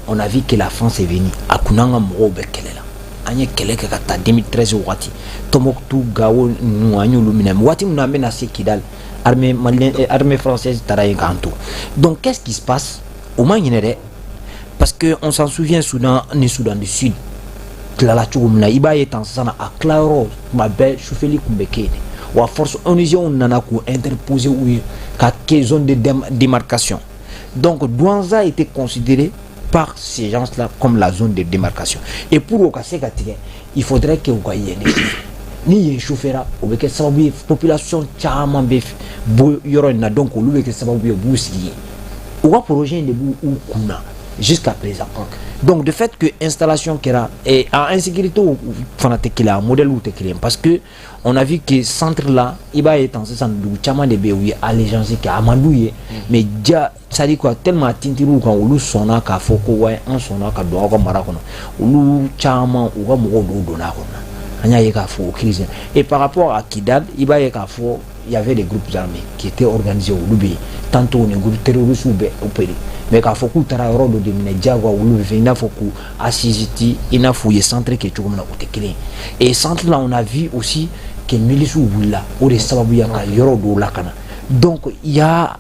on a vu que la France est venue. A kun n'an ka mɔgɔw bɛ kɛlɛ la. An ye kɛlɛ kɛ ka taa 2013 waati, Tombouctou, Gao ninnu, an y'olu minɛ. Waati min na an bɛna se Kidal, armée malienne, armée française taara yen k'an to. Donc qu'est-ce qui se passe? O ma ɲinɛ dɛ, parce que on s'en souvient, Soudan ni Soudan du Sud tilala cogo min na, i b'a ye tan sisan, a tilayɔrɔ tuma bɛɛ sufɛli tun bɛ kɛ yen de. Wa force onusienw nana k'u interposer u ye ka kɛ zone de démarcation. Donc Douentza a été considéré par ces gens-là comme la zone de démarcation, et pour o ka se ka tigɛ, il faudrait que u ka yen de sufɛ. Ni yen sufɛra, o bɛ kɛ sababu ye population caman bɛ bɔ yɔrɔ in na. Donc olu bɛ kɛ sababu ye u b'u sigi yen. U ka projet in de b'u u kun na jusqu'à présent. Donc de fait que installation kɛra et en insécurité fana tɛ kelen, a modèle tɛ kelen, parce que on a vu que centre la, i b'a ye tan sisan, dugu caman de bɛ yen, u ye allégeance kɛ, a man d'u ye, mais ja, c'est à dire quoi, tellement a tintir'u kan, olu sɔnna k'a fɔ ko wa an sɔnna ka don aw ka mara kɔnɔ. Olu caman, u ka mɔgɔw dɔw donna a kɔnɔ. An y'a ye k'a fɔ o crise. Et par rapport à Kidal, i b'a ye k'a fɔ il y avait des groupes armés qui étaient organisés, olu bɛ yen. Tantôt ni groupe terroristes bɛ opérer, mais k'a fɔ k'u taara yɔrɔ dɔ de minɛ diyagoya, olu bɛ fɛ i n'a fɔ k'u assisiti, i n'a fɔ u ye centre kɛ cogo min na, o tɛ kelen ye. Et centre là, on a vu aussi que milices wulila, o de sababu ya ka yɔrɔ dɔw lakana. Donc il y a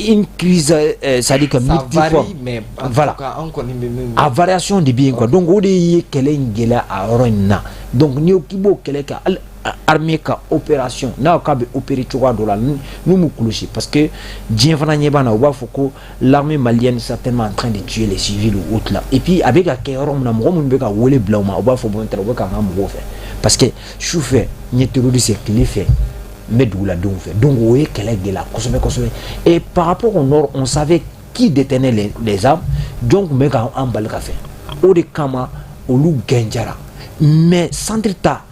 une crise, c'est-à-dire que ça multiforme. Varie, mais en Voilà. tout cas an kɔni bɛ min A variation de bɛ yen quoi. Donc o de ye kɛlɛ in gɛlɛya a yɔrɔ in na. Donc n'i ko k'i b'o kɛlɛ kɛ, hali armée ka opération n'a ko k'a bɛ opérer cogoya dɔ la, n'u m'u kɔlɔsi, parce que diɲɛ fana ɲɛ b'a na, u b'a fɔ ko l'armée malienne certainement en train de tuer les civils ou autres là. Et puis a bɛ ka kɛ yɔrɔ min na, mɔgɔ minnu bɛ ka wele bila u ma, u b'a fɔ bon, u bɛ k'an ka mɔgɔw fɛ, parce que su fɛ n ye terroriste ye, tile fɛ n bɛ duguladenw fɛ. Donc o ye kɛlɛ gɛlɛya kosɛbɛ kosɛbɛ. Et par rapport au nord, on savait qui détenait les armes, jɔn tun bɛ k'an bali ka fɛn. O de kama olu gɛnjara. Mais centre ta,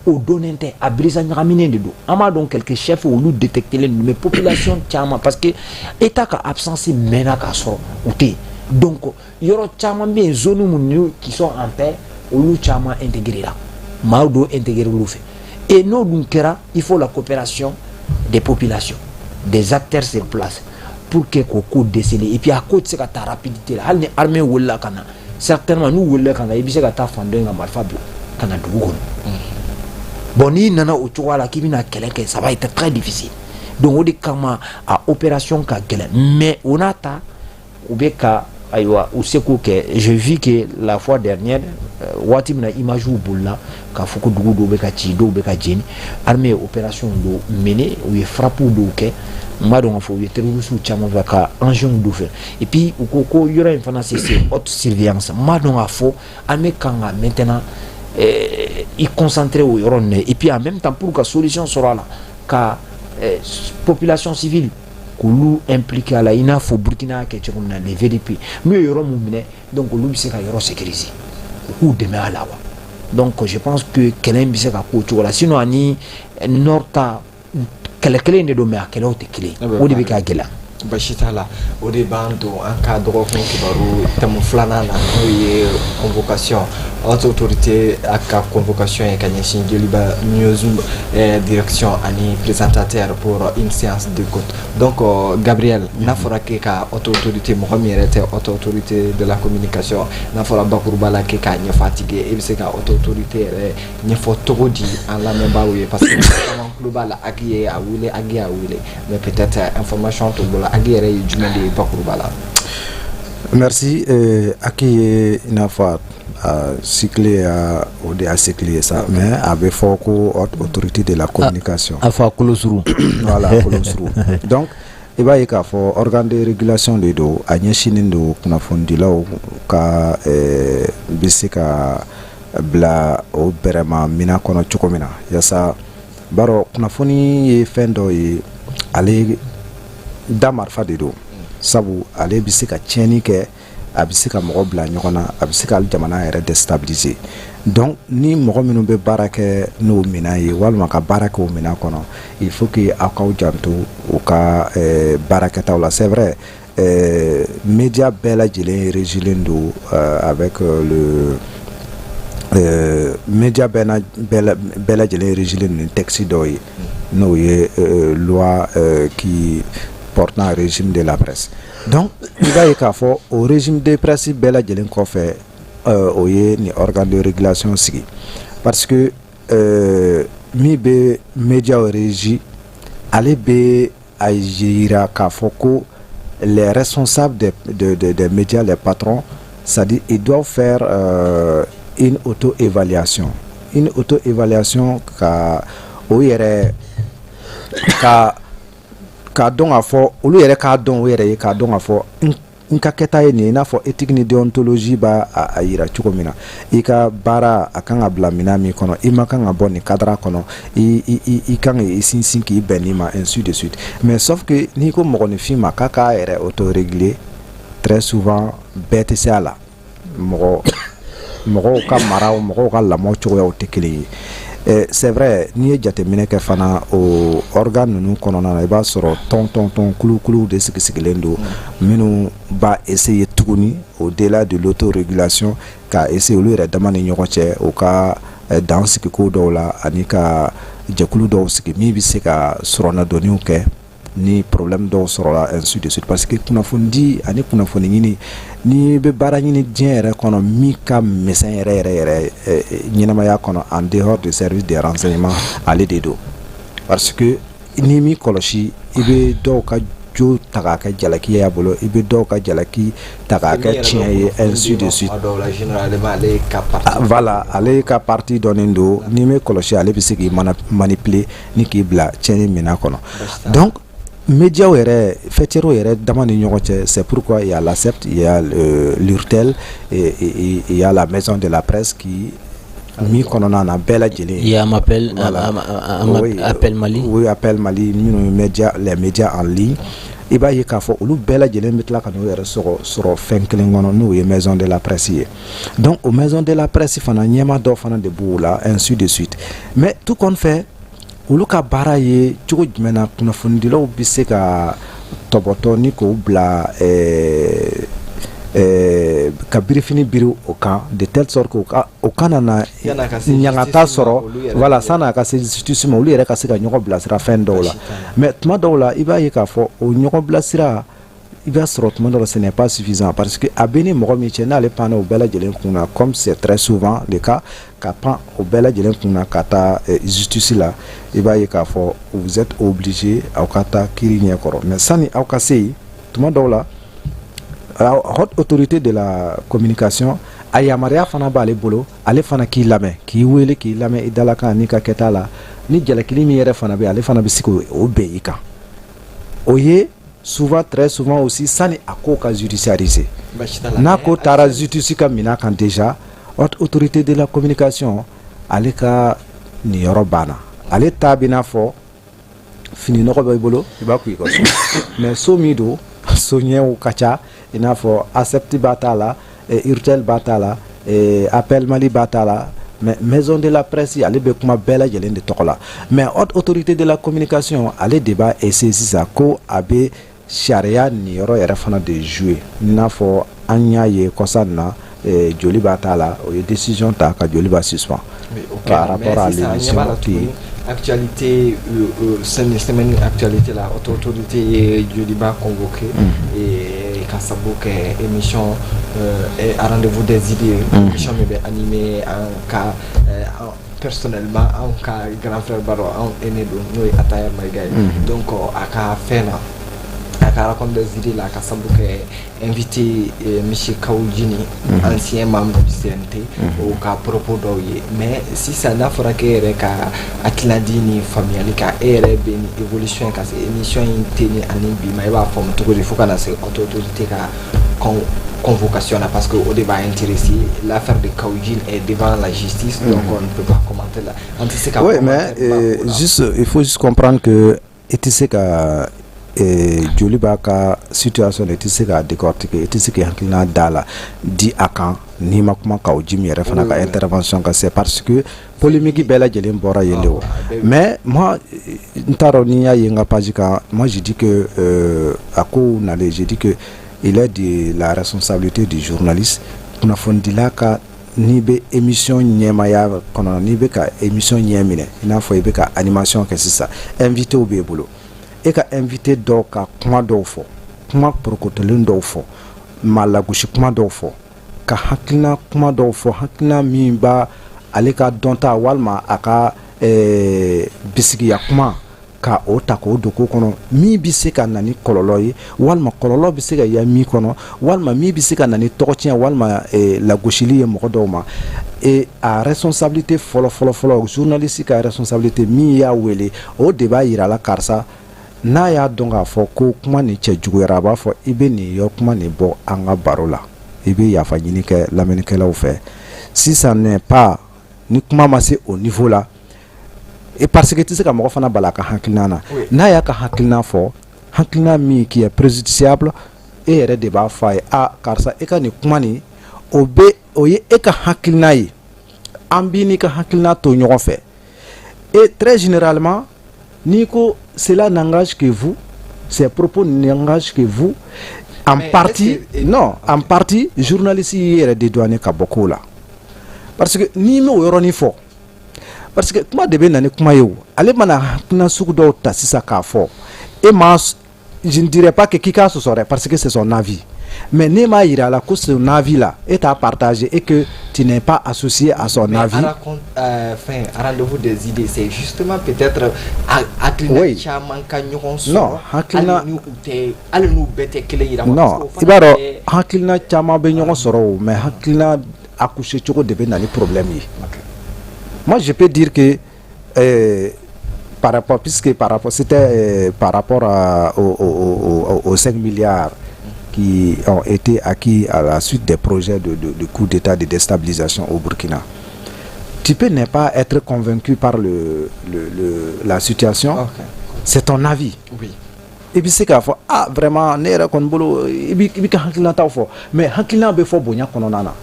o dɔnnen tɛ, a birisa ɲagaminen de don. An b'a dɔn quelques chefs, olu détecté len don, mais population caman, parce que état ka absence mɛnna k'a sɔrɔ u tɛ yen. Donc yɔrɔ caman bɛ yen, zone minnu qui sont en paix, olu caman intégré la, maa dɔw intégré olu fɛ. Et n'o dun kɛra, il faut la coopération des populations, des acteurs sur place, pour que k'o ko déceler. Et puis a ko tɛ se ka taa rapidité la. Hali ni armée wulila ka na, certainement n'u wulila ka na, i bɛ se ka taa fan dɔ in ka marifa bila ka na dugu kɔnɔ. Bon, n'i nana o cogoya la k'i bɛna kɛlɛ kɛ, ça va être très difficile. Donc o de kama a opération ka gɛlɛn, mais o n'a ta, u bɛ ka, ayiwa, u se k'o kɛ. Je vis que la fois dernière, waati min na image bolila k'a fɔ ko dugu dɔw bɛ ka ci, dɔw bɛ ka jeni, armée ye opération dɔw mener, u ye frappe dɔw kɛ. N b'a dɔn k'a fɔ u ye terroristes caman fɛ ka engins dɔw fɛ. Et puis u ko ko yɔrɔ in fana c'est haute surveillance. N b'a dɔn k'a fɔ armée kan ka maintenant i concentrer o yɔrɔ ninnu. Et puis en même temps, pour ka solution sɔrɔ a la, ka population civile k'olu impliqué a la, i n'a fɔ Burkina y'a kɛ cogo min na, les VDP, n'u ye yɔrɔ mun minɛ, donc olu bɛ se ka yɔrɔ sécuriser, u k'u dɛmɛ a la wa. Donc je pense que kɛlɛ in bɛ se ka k'o cogo la. Sinon ani nord ta, kɛlɛ kelen de don, mais a kɛlɛw tɛ kelen ye. O de bɛ ka gɛlɛya. Basi t'a la. O de b'an don an ka dɔgɔkun kibaru thème filanan na, n'o ye convocation haute autorité a ka convocation ye ka ɲɛsin Joliba News direction ani présentateur pour une séance d'écoute. Donc Gabriel, n'a fɔra k'e ka haute autorité, mɔgɔ min yɛrɛ tɛ haute autorité de la communication, n'a fɔra bakuruba la k'e k'a ɲɛfɔ a tigi ye, e bɛ se ka haute autorité yɛrɛ ɲɛfɔ cogo di an lamɛnbaaw ye? Parce que caman tulo b'a la, HAC ye a wele, HAC y'a wele, mais peut-être information t'u bolo. HAC yɛrɛ ye jumɛn de ye bakuruba la? Merci. HAC ye, i n'a fɔ a cycle ya, o de y'a cycle ye sa, mais a bɛ fɔ ko haute autorité de la communication. A fɔ a kolosuru. Voilà, kolosuru. Donc i b'a ye k'a fɔ organe de régulation de don. A ɲɛsinnen don kunnafonidilaw ka bɛ se ka bila o bɛrɛma minɛn kɔnɔ cogo min na, yaasa b'a kunnafoni ye fɛn dɔ ye, ale da marifa de don, sabu ale bɛ se ka tiɲɛni kɛ, a bɛ se ka mɔgɔ bila ɲɔgɔn na, a bɛ se ka jamana yɛrɛ déstabiliser. Donc ni mɔgɔ minnu bɛ baara kɛ n'o minɛn ye walima ka baara kɛ o minɛn kɔnɔ, il faut que aw k'aw janto u ka baarakɛtaw la. C'est vrai, média bɛɛ lajɛlen régilen don avec le média bɛɛ lajɛlen régilen don ni texte dɔw ye, n'o ye loi qui portant régime de la presse. Donc i b'a ye k'a fɔ o régime de presse bɛɛ lajɛlen kɔfɛ, o ye nin organe de régulation sigi, parce que min bɛ médiaw régi, ale bɛ a yira k'a fɔ ko les responsables des médias, les patrons, c'est-à-dire ils doivent faire une auto-évaluation, une auto-évaluation ka o yɛrɛ ka k'a dɔn k'a fɔ olu yɛrɛ k'a dɔn o yɛrɛ ye, k'a dɔn k'a fɔ n ka kɛta ye nin ye, i n'a fɔ éthique ni déontologie b'a a yira cogo min na. I ka baara a kan ka bila minɛn min kɔnɔ, i ma kan ka bɔ nin cadre kɔnɔ, i kan k'i sinsin k'i bɛn nin ma, ainsi de suite. Mais sauf que n'i ko mɔgɔninfin ma k'a k'a yɛrɛ auto-réguler, très souvent bɛɛ tɛ se a la. Mɔgɔ mɔgɔw ka maraw, mɔgɔw ka lamɔ cogoyaw tɛ kelen ye. C'est vrai, n'i ye jateminɛ kɛ fana, o organe ninnu kɔnɔna na, i b'a sɔrɔ tɔn tɔn tɔn, kulukuluw de sigi sigilen don, minnu b'a essayer tuguni au-delà de l'autorégulation ka essayer olu yɛrɛ dama ni ɲɔgɔn cɛ, u ka dan sigi ko dɔw la ani ka jɛkulu dɔw sigi min bɛ se ka sɔrɔnadonniw kɛ ni problème dɔw sɔrɔla, ainsi de suite. Parce que kunnafoni ani kunnafoni ɲini, n'i bɛ baara ɲini diɲɛ yɛrɛ kɔnɔ, min ka misɛn yɛrɛ yɛrɛ yɛrɛ ɲɛnamaya kɔnɔ en dehors de service de renseignement, ale de don. Parce que n'i m'i kɔlɔsi, i bɛ dɔw ka jo ta k'a kɛ jalaki ye a bolo, i bɛ dɔw ka jalaki ta k'a kɛ tiɲɛ ye, ainsi de suite. Voilà, ale ka parti dɔnnen don. N'i m'i kɔlɔsi, ale bɛ se k'i manipuler ni k'i bila tiɲɛni minɛn kɔnɔ. Donc médiaw yɛrɛ, faîtières yɛrɛ dama ni ɲɔgɔn cɛ, c'est pourquoi il y a l'ACEPT, il y a l'URTEL et il y a la maison de la presse qui min kɔnɔna na bɛɛ lajɛlen. Il y a Appel, voilà. Oui, Appel Mali. Oui, Appel Mali, minnu média, les médias en ligne, i b'a ye k'a fɔ olu bɛɛ lajɛlen bɛ tila ka n'u yɛrɛ sɔrɔ fɛn kelen kɔnɔ, n'o ye maison de la presse ye. Donc o maison de la presse fana, ɲɛma dɔw fana de b'o la, ainsi de suite. Mais tout compte fait, olu ka baara ye cogo jumɛn na kunnafonidilaw bɛ se ka tɔbɔtɔ ni k'o bila ka birifini biri o kan de telle sorte que o kana na ɲangata sɔrɔ? Voilà, san'a ka se justice ma, olu yɛrɛ ka se ka ɲɔgɔn bilasira fɛn dɔw la. Mais tuma dɔw la, i b'a ye k'a fɔ o ɲɔgɔn bilasira, i b'a sɔrɔ tuma dɔw la ce n'est pas suffisant, parce que a bɛ ni mɔgɔ min cɛ, n'ale panna o bɛɛ lajɛlen kun na, comme c'est très souvent le cas, ka pan o bɛɛ lajɛlen kun na ka taa justice la, i b'a ye k'a fɔ vous êtes obligé aw ka taa kiiri ɲɛkɔrɔ. Mais sani aw ka se yen, tuma dɔw la haute autorité de la communication, a yamaruya fana b'ale bolo, ale fana k'i lamɛn, k'i wele k'i lamɛn i dalakan n'i ka kɛta la, ni jalakili min yɛrɛ fana bɛ yen, ale fana bɛ se k'o bɛn i kan. O ye souvent, très souvent aussi, sani a ko ka judiciariser. N'a ko taara justice ka minɛn kan déjà, haute autorité de la communication, ale ka nin yɔrɔ banna. Ale ta bɛ n'a fɔ fini nɔgɔ b'i bolo, i b'a kun i ka so, mais so min don, so ɲɛw ka ca, i n'a fɔ ACEPT b'a t'a la, URTEL b'a t'a la, Appel Mali b'a t'a la, mais maison de la presse, ale bɛ kuma bɛɛ lajɛlen de tɔgɔ la. Mais haute autorité de la communication, ale de b'a essayer sisan ko a bɛ sariya niyɔrɔ yɛrɛ fana de jouer, i n'a fɔ an y'a ye kɔsa in na, Joliba t'a la, o ye décision ta ka Joliba suspend par rapport à l'émission qui Actualité, semaine actualité la, autorité ye Joliba convoqué et ka sababu kɛ émission à Rendez-vous des idées, émission min bɛ animé an ka personnellement anw ka grand frère ba dɔ, anw aîné don, n'o ye Ataya Mayiga ye. Donc a ka fɛn na, a ka Rencontre des idées la, ka sababu kɛ invité monsieur Kaou Djim, ancien membre du CNT, o ka propos dɔw ye. Mais sisan n'a fɔra k'e yɛrɛ ka hakilina di ni faamuyali kan, e yɛrɛ bɛ ni évolution ka se émission in tɛ ni ani bi ma, e b'a faamu cogo di fo ka na se autorité ka convocation là? Parce que o de b'a intéressé. L'affaire de Kaou Djim est devant la justice, donc on ne peut pas commenter là, an tɛ se ka Oui, mais juste, il faut juste comprendre que i tɛ se ka Joliba ka situation, i tɛ se k'a décortiquer, i tɛ se k'i hakilina d'a la di a kan n'i ma kuma Kaou Djim yɛrɛ fana ka intervention kan. C'est parce que polémique bɛɛ lajɛlen bɔra yen de. O mais moi, n t'a dɔn n'i y'a ye n ka page kan, moi je dis que a kow nalen, je dis que il est de la responsabilité du journaliste, kunnafonidila ka, n'i bɛ émission ɲɛmaya kɔnɔ, n'i bɛ ka émission ɲɛ minɛ, i n'a fɔ i bɛ ka animation kɛ sisan, invité b'e bolo, e ka invité dɔw ka kuma dɔw fɔ, kuma porokotolen dɔw fɔ, maa lagosi kuma dɔw fɔ, ka hakilina kuma dɔw fɔ, hakilina min b'a ale ka dɔnta walima a ka bisigiya kuma, ka o ta k'o don ko kɔnɔ, min bɛ se ka na ni kɔlɔlɔ ye, walima kɔlɔlɔ bɛ se ka ya min kɔnɔ, walima min bɛ se ka na ni tɔgɔtiɲɛ walima lagosili ye mɔgɔ dɔw ma. Et a responsabilité fɔlɔ fɔlɔ fɔlɔ, journaliste ka responsabilité, min y'a wele, o de b'a yira la karisa n'a y'a dɔn k'a fɔ ko kuma nin cɛ juguyara, a b'a fɔ i bɛ nin yɔrɔ kuma nin bɔ an ka baro la, i bɛ yafa ɲini kɛ lamɛnnikɛlaw fɛ. Sisan n'est pas ni kuma ma se o niveau la, et parce que i tɛ se ka mɔgɔ fana bala a ka hakilina na. N'a y'a ka hakilina fɔ, hakilina min qui est préjudiciable, e yɛrɛ de b'a fɔ a ye: a karisa, e ka nin kuma nin, o bɛ o ye e ka hakilina ye, an b'i n'i ka hakilina to ɲɔgɔn fɛ. Et très généralement, n'i ko cela n'engage que vous, ces propos n'engagent que vous, en Mais partie est-ce que- non, en partie journaliste y'i yɛrɛ dédouaner ka bɔ ko la, parce que n'i m'o yɔrɔnin fɔ, parce que kuma de bɛ na ni kuma ye, o ale mana hakilina sugu dɔw ta sisan k'a fɔ e ma, je ne dirais pas que k'i k'a sɔsɔ dɛ, parce que c'est son avis, mais n'e m'a yira a la ko son avis là, e t'a partagé et que tu n'es pas associé à son Mais avis. À raconte, enfin, à Rendez-vous des idées, c'est justement peut-être hakilina caman ka ɲɔgɔn sɔrɔ. Non, hakilina- Hali n'u tɛ, hali n'u bɛɛ tɛ kelen yira. Non, i b'a dɔn, hakilina caman bɛ ɲɔgɔn sɔrɔ o, mais hakilina accoucher cogo de bɛ na ni problème ye. Moi, je peux dire que par rapport, puisque par rapport, c'était par rapport à, au, au, au, aux 5 milliards qui ont été acquis à la suite des projets de coup d'État de déstabilisation au Burkina. Tu peux ne pas être convaincu par la situation, c'est ton avis. I bɛ se k'a fɔ: ah vraiment, ne yɛrɛ kɔni bolo, i b'i ka hakilinataw fɔ, mais hakilina bɛ fɔ bonya kɔnɔna na.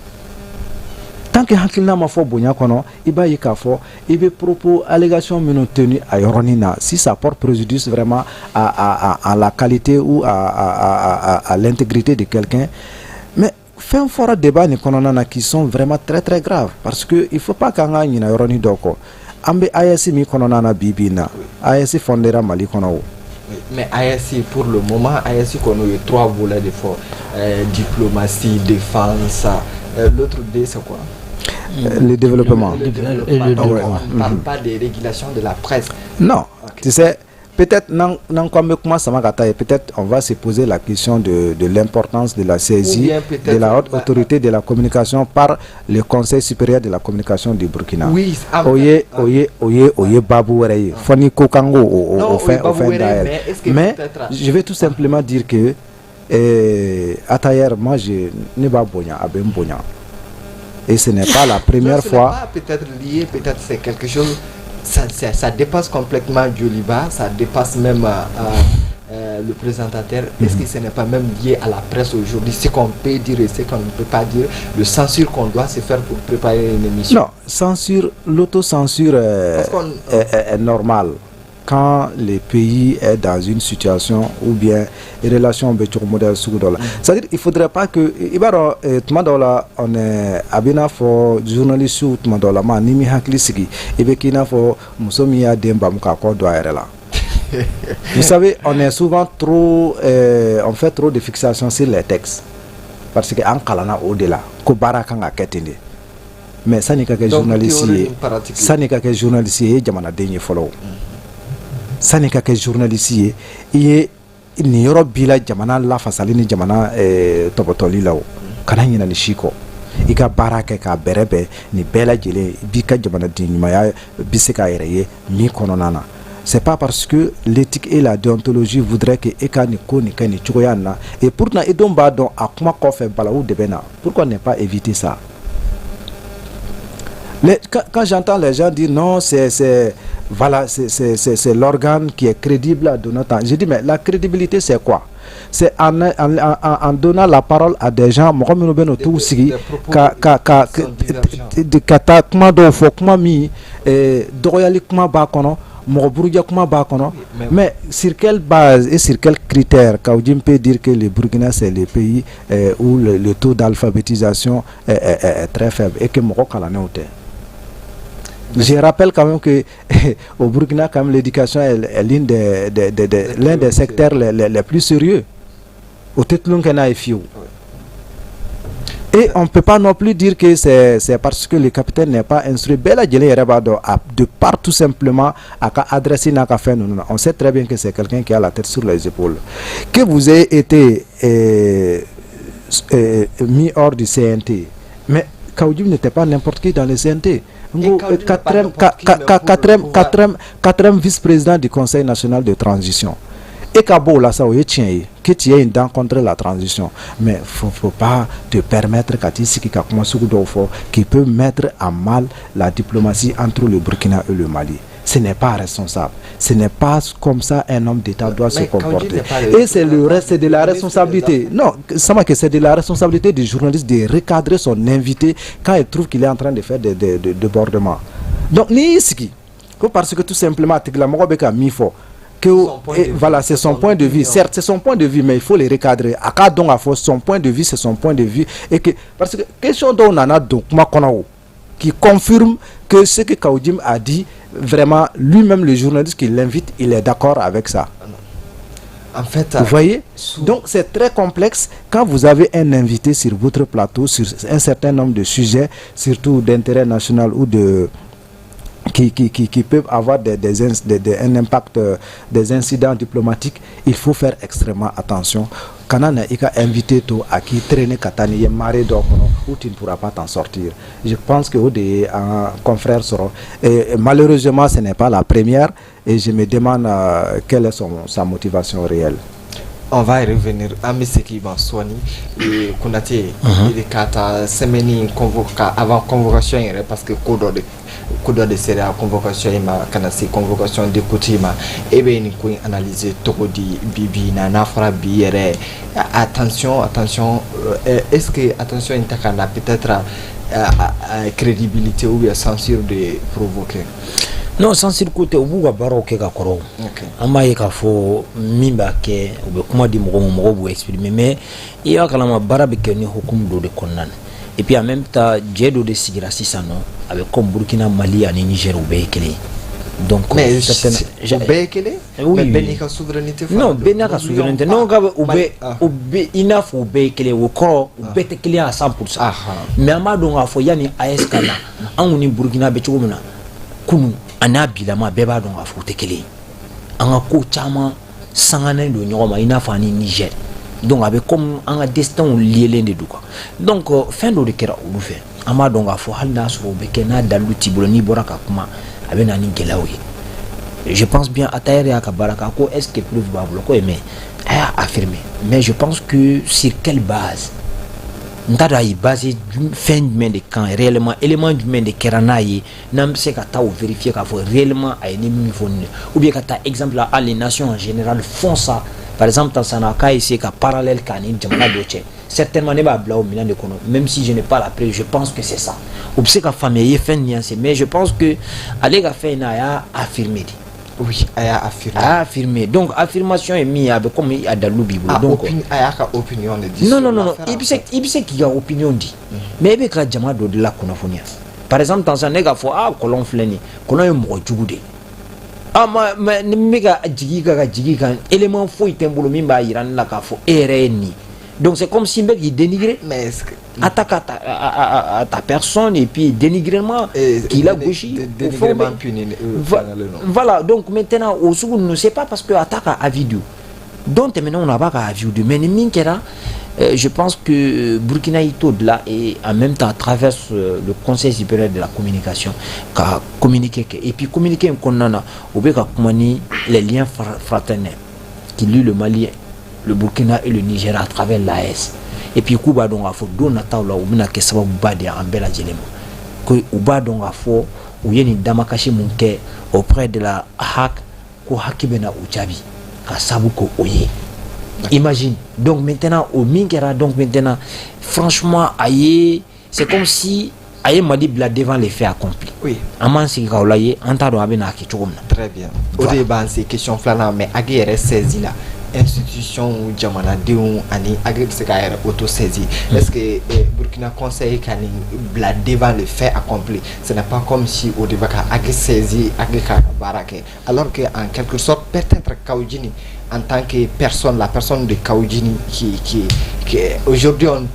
Tant que hakilina ma fɔ bonya kɔnɔ, i b'a ye k'a fɔ i bɛ propos, allégation minnu tenu a yɔrɔnin na, si ça porte préjudice vraiment à la qualité ou à l'intégrité de quelqu'un. Mais fɛn fɔra débat nin kɔnɔna na qui sont vraiment très très graves, parce que il faut pas k'an ka ɲinɛ yɔrɔnin dɔ kɔ. An bɛ AES min kɔnɔna na bi bi in na, AES fondera Mali kɔnɔ o. Oui, mais AES, pour le moment, AES qu'on a eu trois volets de fort. Diplomatie, défense. L'autre D, c'est quoi? Le développement. Le développement. Et le Donc, développement. on ne parle pas des régulations de la presse. Non, tu sais, peut-être, n'an ko an bɛ kuma sama ka taa ye, peut-être on va se poser la question de l'importance de la Ou saisie bien peut-être de la haute autorité de la communication par le Conseil supérieur de la communication du Burkina. Oui, ah, O ye ah. o ye baabu wɛrɛ ye, fɔ ni ko k'an k'o o Non, o o ye fɛn o baabu fɛn wɛrɛ ye, dayɛlɛ. Mais est-ce que Mais peut-être- je vais tout simplement dire que Atayer, moi je ne b'a bonya, a bɛ n bonya. Et ce n'est pas la première Non, ce n'est fois. pas peut-être lié, peut-être c'est quelque chose, ça dépasse complètement Joliba, ça dépasse même le présentateur. Est-ce que ce n'est pas même lié à la presse aujourd'hui, ce qu'on peut dire et ce qu'on ne peut pas dire, le censure qu'on doit se faire pour préparer une émission? Non, censure, l'autocensure Parce qu'on- est normale. Quand le pays est dans une situation ou bien relation bɛ cogo modèle sugu dɔ la, c'est-à-dire il faudrait pas que, i b'a dɔn, tuma dɔw la, on est, a bɛ i n'a fɔ journaliste, tuma dɔw la ma n'i m'i hakili sigi, i bɛ k'i n'a fɔ muso min y'a den bamu k'a kɔ don a yɛrɛ la. Vous savez, on est souvent trop, on fait trop de fixation sur les textes parce que an kalanna o de la ko baara kan ka kɛ ten de. Mais sani ka kɛ journaliste ye, sani ka kɛ journaliste ye, i ye jamanaden ye fɔlɔ. Sani ka kɛ journaliste ye, i ye nin yɔrɔ b'i la jamana lafasali ni jamana tɔbɔtɔli la. O kana ɲinɛ nin si kɔ. I ka baara kɛ k'a bɛrɛ bɛn nin bɛɛ lajɛlen, i b'i ka jamanaden ɲumanya bɛ se k'a yɛrɛ ye min kɔnɔna na. C'est pas parce que l'éthique et la déontologie voudraient que e ka nin ko nin kɛ nin cogoya nin na, et pourtant i dun b'a dɔn a kuma kɔfɛ balawu de bɛ na. Pourquoi ne pas éviter ça? Quand j'entends les gens dire non, c'est voilà, c'est l'organe qui est crédible à donner temps. Je dis, mais la crédibilité, c'est quoi? C'est en donnant la parole à des gens, mɔgɔ minnu bɛ n'u t'u sigi ka taa kuma dɔw fɔ, kuma min dɔgɔyali kuma b'a kɔnɔ, mɔgɔ buruja kuma b'a kɔnɔ. Mais sur quelle base et sur quel critère Kaou Djim peut dire que le Burkina, c'est le pays où le taux d'alphabétisation est très faible et que mɔgɔ kalannenw tɛ? Je rappelle quand même que au Burkina, quand même, l'éducation est l'un des secteurs les plus sérieux. O tɛ tulon kɛ n'a ye fiyewu. Et on ne peut pas non plus dire que c'est parce que le capitaine n'est pas instruit. Bɛɛ lajɛlen yɛrɛ b'a dɔn, de par tout simplement a ka adresse n'a ka fɛn ninnu na. On sait très bien que c'est quelqu'un qui a la tête sur les épaules. Que vous ayez été mis hors du CNT, mais Kaou Djim n'était pas n'importe qui dans le CNT. Quatrième, quatrième, quatrième, quatrième vice-président du Conseil national de transition. E ka bɔ o la sa, o ye tiɲɛ ye que tu aies une dent contre la transition, mais faut pas te permettre ka t'i sigi ka kuma sugu dɔw fɔ qui peut mettre en mal la diplomatie entre le Burkina et le Mali. Ce n'est pas responsable. Ce n'est pas comme ça un homme d'État doit se comporter. Et c'est le reste, c'est de la responsabilité. Non, ça que c'est de la responsabilité du journaliste de recadrer son invité quand il trouve qu'il est en train de faire des débordements. Donc, ni sigi ko parce que tout simplement a tigilamɔgɔ bɛ ka min fɔ que et voilà, c'est son point de vue. Certes, c'est son point de vue, mais il faut les recadrer. A k'a dɔn k'a fɔ son point de vue, c'est son point de vue, et que parce que question dɔw nana don kuma kɔnɔ, o qui confirme que ce que Kaou Djim a dit, vraiment, lui-même, le journaliste qui l'invite, il est d'accord avec ça. En fait, vous voyez? Donc c'est très complexe quand vous avez un invité sur votre plateau sur un certain nombre de sujets, surtout d'intérêt national ou de qui peuvent avoir des, un impact, des incidents diplomatiques, il faut faire extrêmement attention. Kana na i ka invité to a k'i traîner ka taa n'i ye marée dɔ kɔnɔ où tu ne pourras pas t'en sortir. Je pense que o de ye an confrère sɔrɔ et malheureusement, ce n'est pas la première et je me demande quelle est sa motivation réelle. On va y revenir. An bɛ segin ma sɔɔni. Konate de ka taa semaine convoca avant convocation yɛrɛ, parce que ko dɔ de sera convocation in ma, ka na se convocation d'écoute ma. E bɛ nin ko in analyser cogo di bi bi in na, n'a fɔra bi yɛrɛ attention, attention, est-ce que attention in ta ka na peut-être crédibilité ou bien censure de provoquer? Non, censure ko tɛ. U b'u ka baaraw kɛ ka kɔrɔ. An b'a ye k'a fɔ min b'a kɛ, u bɛ kuma di mɔgɔw ma, mɔgɔw b'u exprimer, mais i y'a kalama, baara bɛ kɛ ni hukumu dɔ de kɔnɔna na. Et puis en même temps, jɛ dɔ de sigira sisan nɔ, a bɛ comme Burkina, Mali ani Niger, u bɛɛ ye kelen ye. Donc mais o bɛɛ ye kelen? Oui, mais bɛɛ n'i ka souveraineté. Non, bɛɛ n'a ka souveraineté. Non, ka u bɛɛ, u bɛɛ, i n'a fɔ u bɛɛ ye kelen, o kɔrɔ u bɛɛ tɛ kelen à 100%, mais an b'a dɔn k'a fɔ yanni AES ka na, anw ni Burkina bɛ cogo min na kunun a n'a bilama, bɛɛ b'a dɔn k'a fɔ u tɛ kelen ye. An ka ko caman sanganen don ɲɔgɔn ma, i n'a fɔ ani Niger. Donc a bɛ comme an ka destinw liélen de don quoi. Donc fɛn dɔ de kɛra olu fɛ. An b'a dɔn k'a fɔ hali n'a sɔrɔ o bɛ kɛ n'a dalilu t'i bolo, n'i bɔra ka kuma, a bɛ na ni gɛlɛyaw ye. Je pense bien, Atayer y'a ka baara kɛ, a ko est-ce que preuve b'a bolo ko, mais a y'a affirmé. Mais je pense que sur quelle base, n t'a dɔn a ye basé fɛn jumɛn de kan réellement, élément jumɛn de kɛra n'a ye n'an bɛ se ka taa o vérifier k'a fɔ réellement a ye ni min fɔ nin ye, ou bien ka taa exemple la, les nations en général font ça. Par exemple, Tansana k'a essayer ka parallèle k'a ni jamana dɔ cɛ, certainement ne b'a bila o minɛn de kɔnɔ, même si je n'ai pas la preuve, je pense que c'est ça. O bɛ se ka faamuya, i ye fɛn nuancé, mais je pense que ale ka fɛn in na, a y'a affirmé de. Oui, a y'a affirmé. A y'a affirmé. Donc affirmation ye min ye, a bɛ comme a dalilu b'i bolo. Donc a y'a ka opinion de di. Non, non, non, i bɛ se k'i ka opinion di, mais e bɛ ka jama dɔ de la kunnafoniya. Par exemple, tan sisan, ne k'a fɔ: "Ah, kɔlɔn filɛ nin ye, kɔlɔn ye mɔgɔ jugu de ye." Ah, ma, mais ni n bɛ ka jigin kan, ka jigin kan, élément foyi tɛ n bolo min b'a yira ne la k'a fɔ e yɛrɛ ye nin ye. Donc c'est comme si n bɛ k'i dénigrer. Mais est-ce que Attaque à ta personne et puis dénigrement qu'il a gosi. Dénigrement puni. Voilà, donc maintenant o sugu ninnu, c'est pas parce que a t'a ka avis di, don tɛmɛnenw na a b'a ka avis di, mais ni min kɛra, je pense que Burkina y'i to de là et en même temps à travers le Conseil supérieur de la communication ka communiquer kɛ. Et puis communiquer in kɔnɔna na, u bɛ ka kuma ni les liens fraternels qui lient le Mali, le Burkina et le Niger à travers l'AES. Et puis k'u b'a dɔn k'a fɔ don nataw la, u bɛna kɛ sababuba de ye an bɛɛ lajɛlen ma, ko u b'a dɔn k'a fɔ u ye nin damakasi mun kɛ auprès de la HAC, ko HAC bɛna u jaabi ka sababu k'o o ye. Imagine. Donc maintenant, o min kɛra, donc maintenant, franchement, a ye, c'est comme si a ye Mali bila devant les faits accomplis. An m'an sigi k'aw lajɛ, an t'a dɔn a bɛna kɛ cogo min na. Très bien. O de b'an se question filanan, mais HAC yɛrɛ saisi la, institution, jamanadenw ani HAC bɛ se k'a yɛrɛ auto saisi. Est-ce que Burkina Conseil ka nin bila devant les faits accomplis, ce n'est pas comme si o de bɛ ka HAC saisi, HAC k'a ka baara kɛ, alors que en quelque sorte peut-être Kaou Djim en tant que personne, la personne de Kaou Djim qui aujourd'hui, on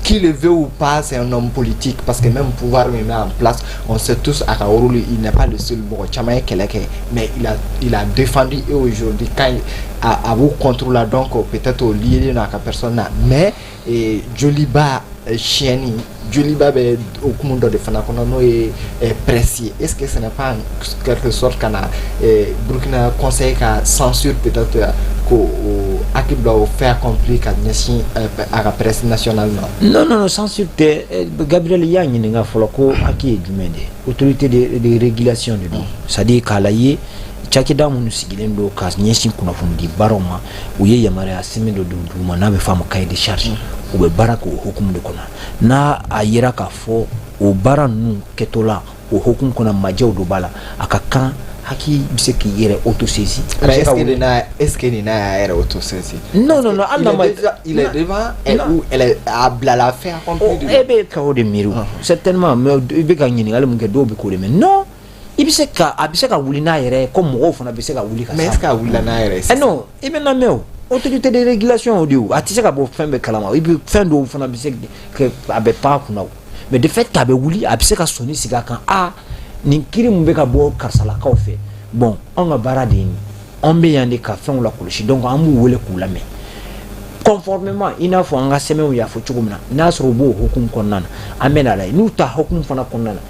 qui le veut ou pas, c'est un homme politique, parce que même pouvoir me met en place, on sait tous à rôle, il n'est pas le seul, mɔgɔ caman ye kɛlɛ kɛ, mais il a défendu et aujourd'hui quand il a b'u contre la, donc peut-être o lié n'a ka personne na, mais Joliba siyɛnni, Joliba bɛ hukumu dɔ de fana kɔnɔ, n'o ye presse ye. Est-ce que ce n'est pas en quelque sorte ka na Burkina Conseil ka censure peut-être ko o HAC bila o fait accompli ka ɲɛsin a ka presse nationale ma? Non, non, non, censure tɛ. Gabriel y'a ɲininka fɔlɔ ko HAC ye jumɛn de ye. Autorité de régulation de don, c'est à dire k'a lajɛ cakɛda minnu sigilen don ka ɲɛsin kunnafonidi baaraw ma, u ye yamaruya sɛbɛn dɔ d'u ma n'a bɛ f'a ma cahier de charge. U bɛ baara kɛ o hukumu de kɔnɔ. N'a a yera k'a fɔ o baara ninnu kɛtɔ la, o hukumu kɔnɔ, majɛw dɔ b'a la, a ka kan HAC bɛ se k'i yɛrɛ auto-saisi. Mais est-ce que nin n'a y'a yɛrɛ auto-saisi? Non, non, non, hali n'a ma Il est devant elle ou elle est a bila la fait accompli. E bɛ ka o de miiri certainement, mais i bɛ ka ɲininkali mun kɛ, dɔw bɛ k'o de mɛn. Non, i bɛ se ka, a bɛ se ka wuli n'a yɛrɛ ye, comme mɔgɔw fana bɛ se ka wuli ka Mais est-ce que a wulila n'a yɛrɛ ye? Eh non, i bɛ na mɛn, o autorité de régulation o de, o a tɛ se ka bɔ fɛn bɛɛ kalama. I bɛ fɛn dɔw fana bɛ se kɛ, a bɛ pan a kunna o, mais de fait k'a bɛ wuli, a bɛ se ka sɔnni sigi a kan: "A nin kiiri mun bɛ ka bɔ karisalakaw fɛ, bon, anw ka baara de ye nin, anw bɛ yan de ka fɛnw lakɔlɔsi, donc an b'u wele k'u lamɛn conformément i n'a fɔ an ka sɛbɛnw y'a fɔ cogo min na." N'a sɔrɔ u b'o hukumu kɔnɔna na, an bɛ n'a lajɛ n'u ta hukumu fana kɔnɔna na,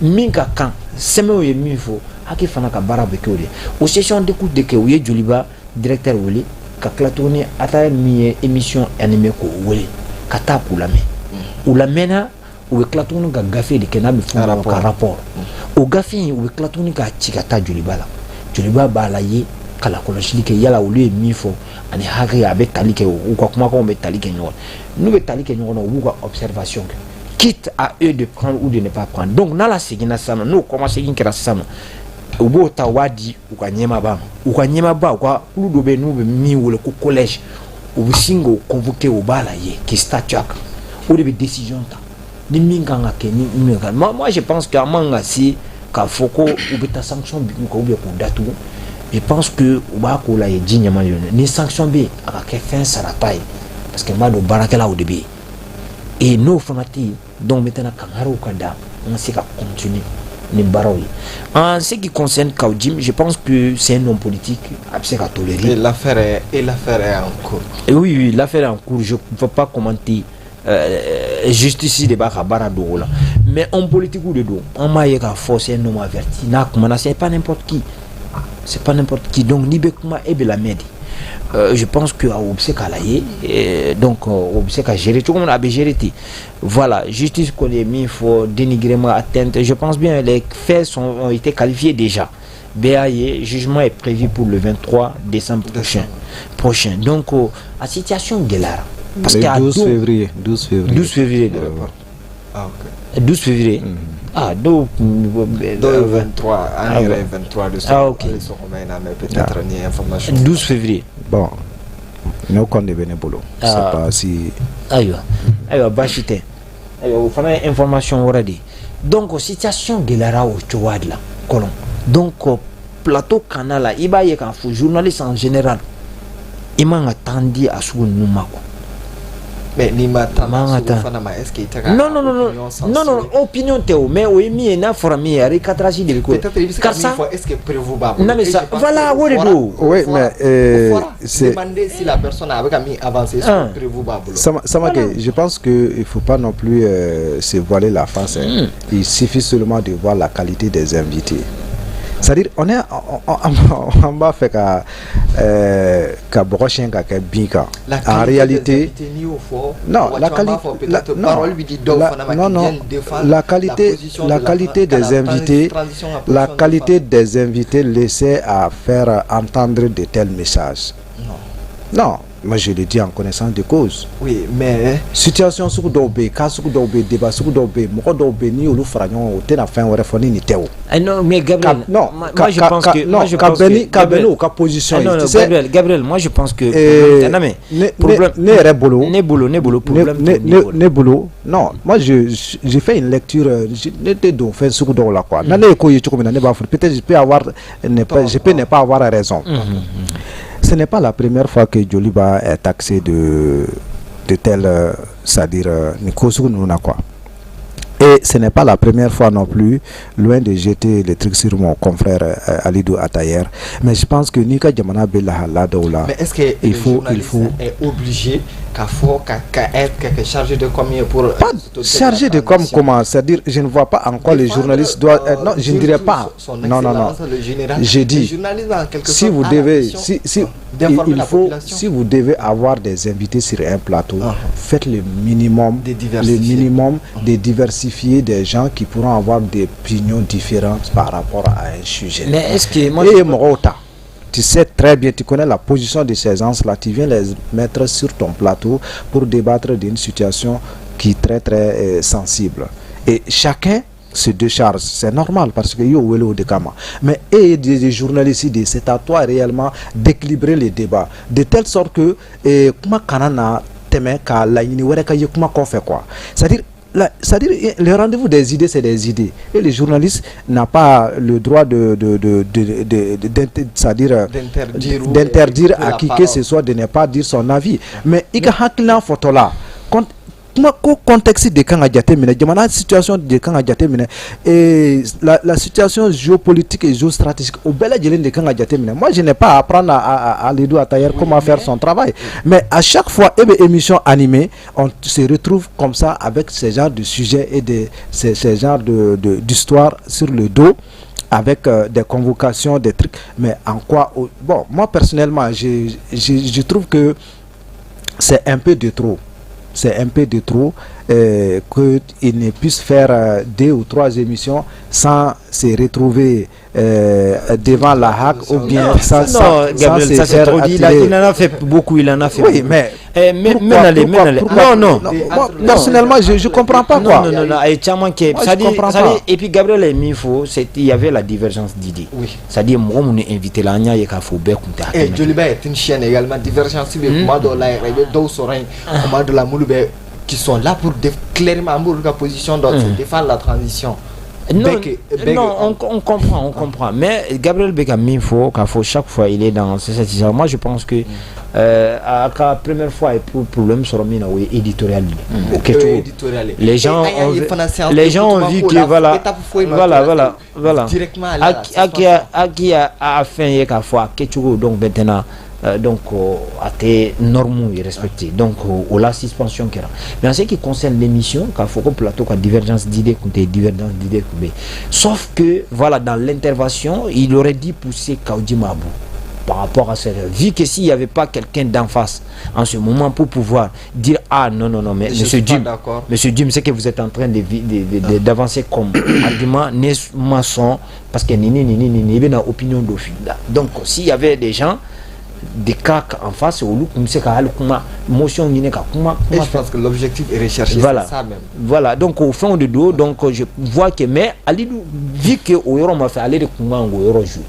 min ka kan, sɛbɛnw ye min fɔ, HAC fana ka baara bɛ kɛ o de ye. O session d'écoute de kɛ, u ye Joliba directeur wele, ka tila tuguni ata min ye émission animé k'o wele ka taa k'u lamɛn. U lamɛnna, u bɛ tila tuguni ka gafe de kɛ n'a bɛ f'o ma ka rapport. O gafe in, u bɛ tila tuguni k'a ci ka taa Joliba la. Joliba b'a la ye ka lakɔlɔsili kɛ, yala olu ye min fɔ ani hakɛ a bɛ tali kɛ, u ka kumakanw bɛ tali kɛ ɲɔgɔn n'u bɛ tali kɛ ɲɔgɔn na, u b'u ka observation kɛ, quitte à eux de prendre ou de ne pas prendre. Donc n'ala seginna sisan nɔ, n'o kɔmasegin kɛra sisan nɔ, u b'o ta, u b'a di u ka ɲɛmaaba ma. U ka ɲɛmaaba, u ka kulu dɔ bɛ yen n'u bɛ min wele ko collège, u bɛ sin k'o convoquer, u b'a la ye k'i statut a kan, o de bɛ décision ta ni min kan ka kɛ ni min kan. Moi, je pense que an man ka se k'a fɔ ko u bɛ taa sanction bin u kan ou bien k'u datugu. Je pense que u b'a ko la ye ji ɲama ye. Ni sanction bɛ yen, a ka kɛ fɛn sarata ye, parce que n b'a dɔn baarakɛlaw de bɛ yen et n'o fana tɛ yen, donc maintenant kangariw ka da, an ka se ka continuer ni baaraw ye. En ce qui concerne Kaou Djim, je pense que c'est un homme politique, a bɛ se ka tolérer. Et l'affaire est en cours. Et oui, l'affaire est en cours, je ne peux pas commenter. Justice de b'a ka baara dogo la, mais homme politique de don, an b'a ye k'a fɔ c'est un homme averti. N'a kumana, c'est pas n'importe qui, c'est pas n'importe qui. Donc n'i bɛ kuma, e bɛ lamɛn de. Je pense que o bɛ se k'a la ye, donc o bɛ se ka gérer cogo min na, a bɛ gérer ten. Voilà, justice kɔni ye min fɔ, dénigrement, atteinte, je pense bien les faits ont été qualifiés déjà. Bɛɛ y'a ye, jugement est prévu pour le 23 décembre prochain. Donc a situation gɛlɛyara parce que 12 février, 12 février. 12 février de. Ah, ok. 12 février. Ah, dɔw Dɔw ye 23, an yɛrɛ ye 23 de sɔrɔ. Ah, ok. Hali sɔgɔma in na, mais peut-être ni information. 12 février. Bon, n'o kɔni de bɛ ne bolo. Ah. C'est pas si. Ayiwa, baasi tɛ. Ayiwa, o fana ye information wɛrɛ de ye. Donc situation gɛlɛyara o cogoya de la kɔlɔn. Donc plateau kana la, i b'a ye k'a fɔ journaliste en général, i man ka temps di a sugu ninnu ma quoi. Mais n'i ma taa Man ka sugu taa. fana ma, est-ce que i tɛ ka Non, non, non, non, opinion non, non, opinion tɛ o, mais o ye min ye, n'a fɔra min ye, a recadrage de bɛ k'o ye. Peut-être i bɛ se ka min Karisa fɔ, est-ce que preuve b'a bolo? Non, mais Et ça- je pense voilà, que o de don. Oui, mais, c'est- demander si la personne a bɛ ka min avancer, est-ce Ah. que preuve b'a bolo? Samake, je pense qu'il ne faut pas non plus se voiler la face, hein. Il suffit seulement de voir la qualité des invités. C'est-à-dire, on est, on va faire ka bɔgɔ siɲɛ ka kɛ bin kan. La En qualité des réalité, invités, n'i y'o fɔ, non, mɔgɔ la caman b'a qualité, fɔ peut-être non, parole bi di dɔw fana ma non, qui non, viennent défendre la qualité, position la de qualité ka des la invités, transition ka la position qualité défendre. Des invités laissait à faire entendre de tels messages. Non. Non, moi je le dis en connaissance de cause. Oui, mais Situation sugu dɔw bɛ yen, cas sugu dɔw bɛ yen, débat sugu dɔw bɛ yen, mɔgɔ dɔw bɛ yen, n'i y'olu fara ɲɔgɔn kan, o tɛna fɛn wɛrɛ fɔ ni nin tɛ o. Ah non, mais Gabriel, Non, moi, moi, je pense que non, moi, je ka pense bɛn que ni ka bɛn Gabriel- n'u ka position Ah, ye. non, non, Tu sais, Gabriel, Gabriel, moi je pense que non mais ne ne yɛrɛ bolo, ne bolo problème ne t'o niveau la. Ne bolo, non, moi j'ai fait une lecture, ne tɛ don fɛn sugu dɔw la quoi. Na ne ye ko ye cogo min na, ne b'a fɔ peut-être je peux avoir ne pas, je peux ne pas avoir raison. Ce n'est pas la première fois que Joliba est taxé de tel, c'est-à-dire nin ko sugu ninnu na quoi. Et ce n'est pas la première fois non plus, loin de jeter les trucs sur mon confrère Alidou Atayer. Mais je pense que n'i ka jamana bɛ lahala dɔw la, Mais est-ce que il le faut, il journaliste faut est obligé k'a fɔ ka être quelque chargé de com pour Pas chargé de com comment? C'est-à-dire, je ne vois pas en quoi les défendre, journalistes doivent non, je ne dirais surtout pas. son Non, non, non. excellence, le général. J'ai Le dit, journaliste, en quelque si sorte, vous a la devez, mission si d'informer il la faut, population. Si vous devez avoir des invités sur un plateau, Ah. faites le minimum, De le diversifier. Minimum de diversifier des gens qui pourront avoir des opinions différentes par rapport à un sujet. Mais est-ce que moi Et mɔgɔw ta, tu sais très bien, tu connais la position de ces gens-là, tu viens les mettre sur ton plateau pour débattre d'une situation qui est très très sensible. Et chacun se décharge, c'est normal parce que yo wele o de kama. Mais et des journalistes, c'est à toi réellement d'équilibrer les débats de telle sorte que kuma kana na tɛmɛ ka laɲini wɛrɛ ka ye kuma kɔfɛ quoi. C'est-à-dire le rendez-vous des idées, c'est des idées. Et le journaliste n'a pas le droit de c'est-à-dire D'interdire ou d'interdire de à la qui que parole. Ce soit de ne pas dire son avis. Mais i ka hakilina fɔtɔ la, kuma ko contexte de kan ka jate minɛ, jamana situation de kan ka jate minɛ, et la situation géopolitique et géostratégique, o bɛɛ lajɛlen de kan ka jate minɛ. Moi, je n'ai pas à apprendre à Alidou Atayer comment faire son travail, mais à chaque fois e bɛ émission animée, on se retrouve comme ça avec ce genre de sujets et de ces genres de d'histoires sur le dos avec des convocations, des trucs. Mais en quoi? Bon, moi personnellement, je trouve que c'est un peu de trop. C'est un peu de trop qu'il ne puisse faire deux ou trois émissions sans se retrouver devant la HAC ou bien Non, sans, non, sans Gabriel, se ça c'est faire trop dit. attirer. Il en a fait beaucoup, il en a fait Oui, beaucoup. mais Eh, mais pourquoi, allez, pourquoi, mais allez. pourquoi? Non, non. Moi, personnellement, je ne comprends pas Non, quoi. non, non, non, et caman kɛ. Moi, je C'est-à-dire, comprends c'est-à-dire, pas. et puis Gabriel ye min fɔ, c'est il y avait la divergence d'idées. Oui. C'est-à-dire mɔgɔ minnu invité la, an y'a ye k'a fɔ u bɛɛ tun tɛ Eh, hakilina kelen. Joliba est une chaîne également divergence bɛ kuma dɔw la yɛrɛ, i bɛ dɔw sɔrɔ yen kuma dɔw la minnu bɛ qui sont là pour clairement an b'olu ka position dɔ, c'est défendre la transition. Non, Bɛɛ non, on comprend, on comprend. Mais Gabriel bɛ ka min fɔ, k'a fɔ chaque fois il est dans cette situation. Moi, je pense que a ka première fois ye problème sɔrɔ min na, o ye éditorial de ye. O kɛcogo. Éditorial ye. Les gens Et an y'a ont ye vu, fana séance les gens ont d'écoutement vu ko que la, voilà, étape foyi ma voilà, to la, voilà. directement aller à la A qui a fɛn ye k'a fɔ a kɛcogo, donc maintenant donc a tɛ norme respecté, donc o la suspension kɛra. Mais en ce qui concerne l'émission, k'a fɔ ko plateau ka divergence d'idées tun tɛ, divergence d'idées tun bɛ yen, sauf que voilà, dans l'intervention, il aurait dû pousser Kaou Djim à bout par rapport à cette, vu que s'il n'y avait pas quelqu'un d'en face en ce moment pour pouvoir dire: ah non, non, non, mais Je monsieur suis pas Djim, d'accord. monsieur Djim, c'est que vous êtes en train de d'avancer comme argument ne maçon parce que nini nini nini, il y a une opinion d'office là. Donc s'il y avait des gens des cas en face, olu tun bɛ se ka hali kuma motion ɲini ka kuma. Et je pense que l'objectif est recherché, voilà. C'est ça même. Voilà, donc o fɛnw de don. Donc je vois que, mais Alidu, vu que o yɔrɔ ma fɛ, ale de tun kan k'o yɔrɔ jouer.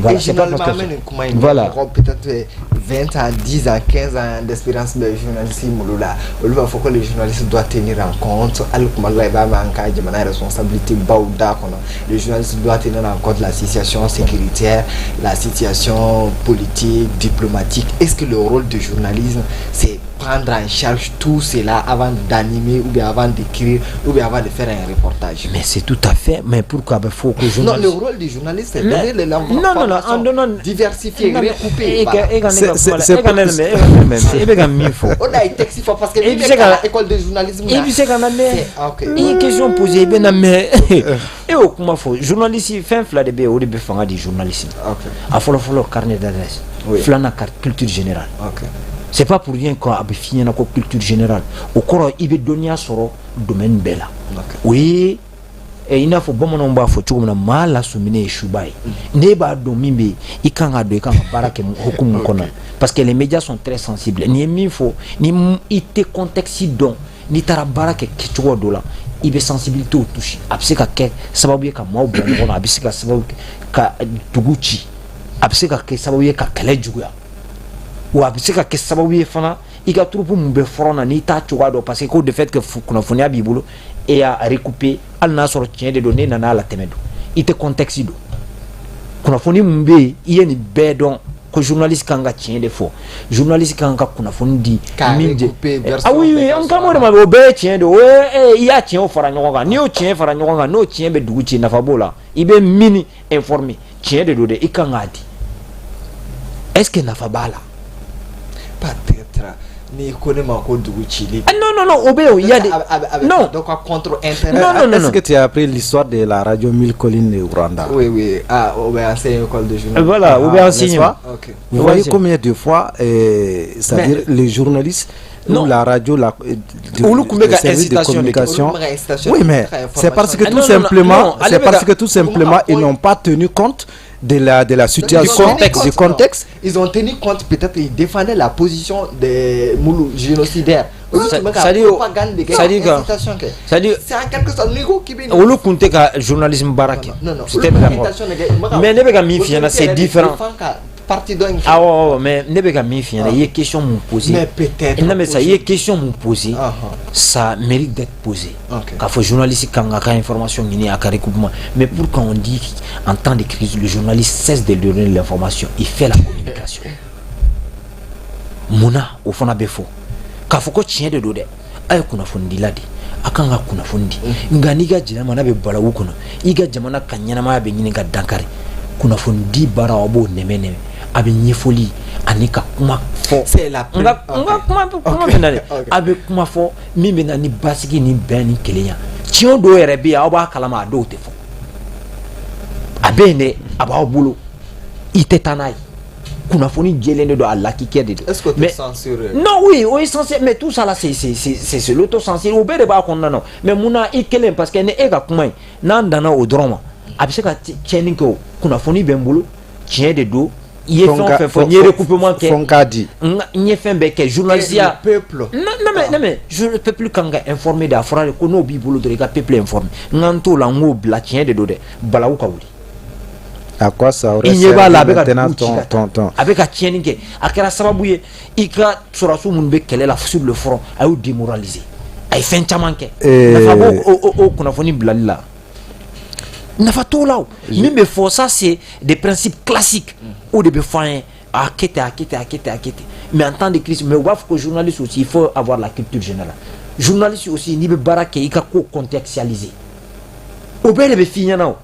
Voilà, et généralement, an bɛ nin kuma in, voilà, mɔgɔ peut-être 20 ans, 10 ans, 15 ans d'expérience de journaliste minnu la, olu b'a fɔ ko le journaliste doit tenir en compte, hali kuma dɔ la i b'a mɛn an ka jamana responsabilité baw da kɔnɔ, le journaliste doit tenir en compte la situation sécuritaire, la situation politique, diplomatique. Est-ce que le rôle du journalisme, c'est prendre en charge tout cela avant d'animer ou bien avant d'écrire ou bien avant de faire un reportage? Mais c'est tout à fait. Mais pourquoi il faut que journaliste? Non, le rôle du journaliste, c'est donner Non, non, non, en donnant diversifier, recouper. E bɛ ka min fɔ. O da ye texte fɔ parce que i bɛ se ka école de journalisme. I bɛ se ka na, mais i ye question posée, i bɛ na, mais e y'o kuma fɔ. Journaliste, fɛn fila de bɛ yen, o de bɛ fanga di journaliste. A fɔlɔ fɔlɔ, carnet d'adresse. Filanan, culture générale. C'est pas pour rien quoi a bɛ f'i ɲɛna ko culture générale. O kɔrɔ, i bɛ dɔnniya sɔrɔ domaine bɛɛ la. O ye i n'a fɔ bamananw b'a fɔ cogo min na, maa lasɔminen ye suba ye. N'e b'a dɔn min bɛ yen, i kan k'a dɔn i kan ka baara kɛ hukumu kɔnɔ, parce que les médias sont très sensibles. N'i ye min fɔ, ni i tɛ contexte dɔn, n'i taara baara kɛ kɛcogo dɔ la, i bɛ sensibilité toucher. A bɛ se ka kɛ sababu ye ka maaw bila ɲɔgɔn na, a bɛ se ka sababu ka dugu ci, a bɛ se ka kɛ sababu ye ka kɛlɛ juguya, wa a bɛ se ka kɛ sababu ye fana i ka troupe mun bɛ front na, n'i t'a cogoya dɔn, parce que ko de fait que kunnafoniya b'i bolo, e y'a recouper, hali n'a sɔrɔ tiɲɛ de don, ne nana a la tɛmɛ don, i tɛ contexte dɔn. Kunnafoni mun bɛ yen, i ye nin bɛɛ dɔn ko journaliste kan ka tiɲɛ de fɔ, journaliste kan ka kunnafoni di min de. Ah oui, an kan b'o de ma. O bɛɛ ye tiɲɛ de o ye. I y'a tiɲɛw fara ɲɔgɔn kan, n'i y'o tiɲɛ fara ɲɔgɔn kan, n'o tiɲɛ bɛ dugu ci, nafa b'o la. I bɛ min informer, tiɲɛ de don dɛ, i kan k'a di. Est-ce que nafa b'a la? Peut-être ni ko ne ma ko dugu cili. Ah, non, non, non, o bɛ yen, il y a des non, donc contre intérêt. Non, non, non. Est-ce que tu as appris l'histoire de la radio Mille Collines de Rwanda? Oui, ah, o bɛ enseigner école de journalisme. Voilà, o bɛ enseigner. Ok. Vous voyez combien de fois, c'est-à-dire les journalistes non. Ou la radio, la, olu tun bɛ ka service de incitation de communication. Oui, mais c'est parce que Ah, tout non, non, simplement, non, c'est ale bɛ parce ka- que tout simplement, ils n'ont pas tenu compte de la situation, Ils ont tenu du contexte. Non. Ils ont tenu compte, peut-être ils défendaient la position des moulous génocidaires. C'est-à-dire c'est en quelque sorte niveau qui bɛ olu tun tɛ ka journalisme baara kɛ. Non, non. C'était d'accord, mais ne bɛ ka min f'i ɲɛna, c'est différent. Parti dɔ in. Awɔ, mais ne bɛ ka min f'i ɲɛna, i ye question mun posé. Mais peut-être. Non, mais ça, i ye question mun posé, ça mérite d'être posé. K'a fɔ journaliste kan ka ka information ɲini, a ka recoupement. Mais pourquoi on dit en temps de crise, le journaliste cesse de donner l'information, il fait la communication? Munna o fana bɛ fɔ k'a fɔ ko tiɲɛ de don dɛ? A ye kunnafonidila de, a kan ka kunnafoni di. Nka n'i ka jamana bɛ balawu kɔnɔ, i ka jamana ka ɲɛnamaya bɛ ɲini ka dankari, kunnafonidi baara, aw b'o nɛmɛ nɛmɛ, a bɛ ɲɛfɔli ani ka kuma fɔ. C'est la n ka kuma kuma bɛ na dɛ, a bɛ kuma fɔ min bɛ na ni basigi ni bɛn ni kelenya. Tiɲɛ dɔw yɛrɛ bɛ yen, aw b'a kalama, a dɔw tɛ fɔ. A bɛ yen dɛ, a b'aw bolo, i tɛ taa n'a ye. Kunnafoni jɛlen de don, a lakikɛ de don. Est-ce que tu censure? Non, oui, o ye censure, mais tout ça là, c'est l'autocensure. O bɛɛ de b'a kɔnɔna na. Mais munna i kelen? Parce que ni e ka kuma in, n'an danna o dɔrɔn ma, a bɛ se ka tiɲɛni kɛ. O kunnafoni bɛ n bolo, tiɲɛ de don. I ye fɛn o fɛn fɔ, n ye recoupement kɛ. Fo n k'a di. N ye fɛn bɛɛ kɛ, journaliste ya. Peuple. Non, non, mais non, mais peuple kan ka informer de. A fɔra de ko n'o b'i bolo dɔrɔn, i ka peuple informer. N ka n t'o la, n k'o bila, tiɲɛ de don dɛ, balawu ka wuli. À quoi ça aurait I ɲɛ b'a la, a bɛ ka maintenant dugu ci ton, ka ton, taa, ton. a bɛ ka tiɲɛni kɛ, a kɛra sababu ye i ka sɔrɔdasiw minnu bɛ kɛlɛ la sur le front, a y'u démoraliser, a ye fɛn caman kɛ. Nafa b'o o kunnafoni bilali la? Nafa t'o la. O min bɛ fɔ, ça, c'est des principes classiques, o de bɛ fɔ an ye: a kɛ ten, a kɛ ten, a kɛ ten, a kɛ ten. Mais en temps de crise, mais u b'a fɔ ko journaliste aussi, il faut avoir la culture générale. Journaliste aussi, n'i bɛ baara kɛ, i ka ko contextualiser. O bɛɛ de bɛ f'i ɲɛna. O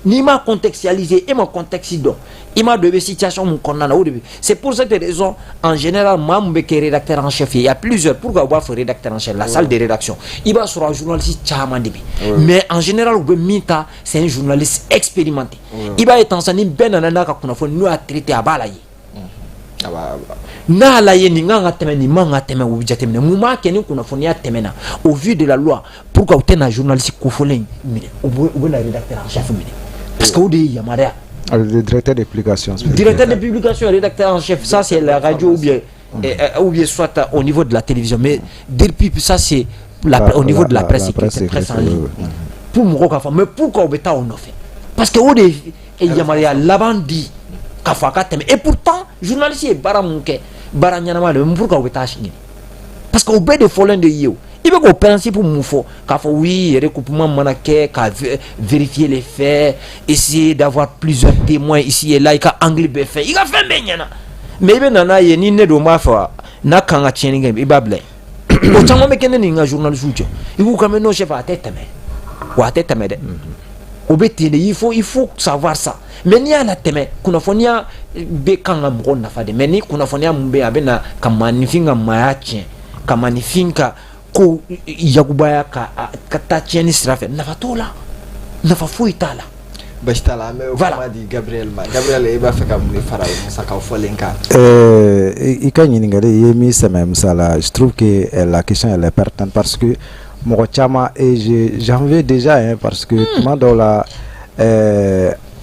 n'i ma contextualiser, e ma contexte dɔn, i m'a dɔn i bɛ situation mun kɔnɔna na, o de bɛ. C'est pour cette raison, en général, maa mun bɛ kɛ rédacteur en chef ye, il y a plusieurs. Pourquoi u b'a fɔ rédacteur en chef? La salle de rédaction, i b'a sɔrɔ a journaliste caman de bɛ, mais en général, u bɛ min ta, c'est un journaliste expérimenté. I b'a ye tan sisan, ni bɛɛ nana n'a ka kunnafoni, n'o y'a traité, a b'a la ye, n'a la ye, nin kan ka tɛmɛ, nin man ka tɛmɛ, u bɛ jateminɛ mun b'a kɛ ni kunnafoniya tɛmɛna. Au vu de la loi, pourquoi u tɛ na journaliste kofɔlen in minɛ, u bɛ na rédacteur en chef minɛ? Parce que o de ye yamaruya Le directeur de publication. Directeur de publication, rédacteur en chef, ça c'est la radio ou bien soit au niveau de la télévision. Mais DIRPP, ça c'est au niveau de la presse écrite, presse en ligne. Pour mɔgɔw k'a fɔ, mais pourquoi u bɛ taa o nɔfɛ? Parce que o de ye yamaruya laban di k'a fɔ a ka tɛmɛ. Et pourtant journaliste ye baara mun kɛ, baara ɲɛnama de, mais pourquoi u bɛ taa ɲini? Parce que o bɛɛ de fɔlen de ye o. I bɛ k'o principe mun fɔ k'a fɔ oui, recoupement mana kɛ, ka vérifier les faits, essayer d'avoir plusieurs témoins ici et là, i ka angle bɛɛ fɛ, i ka fɛn bɛɛ ɲɛna, mais i bɛ na n'a ye ni ne don, b'a fɔ n'a kan ka tiɲɛni kɛ, i b'a bila yen. O caman bɛ kɛ ne ni n ka journaliste cɛ. I b'u kan mɛn, non chef, a tɛ tɛmɛ wa, a tɛ tɛmɛ dɛ. O bɛ ten de, il faut savoir ça. Mais n'i y'a latɛmɛ, kunnafoniya bɛ kan ka mɔgɔw nafa de, mais ni kunnafoniya mun bɛ yen, a bɛ na ka maaninfin ka maaya tiɲɛ, ka maaninfin ka ko yakubaya, ka taa tiɲɛni sira fɛ, nafa t'o la, nafa foyi t'a la. Basi t'a la, an bɛ kuma di Gabriel ma. Gabriel, e b'a fɛ ka mun de fara musakaw fɔlen kan? I ka ɲininkali, i ye min sɛmɛ Musa la, je trouve que la question, elle est pertinente, parce que mɔgɔ caman, et j'en veux déjà hein, parce que tuma dɔw la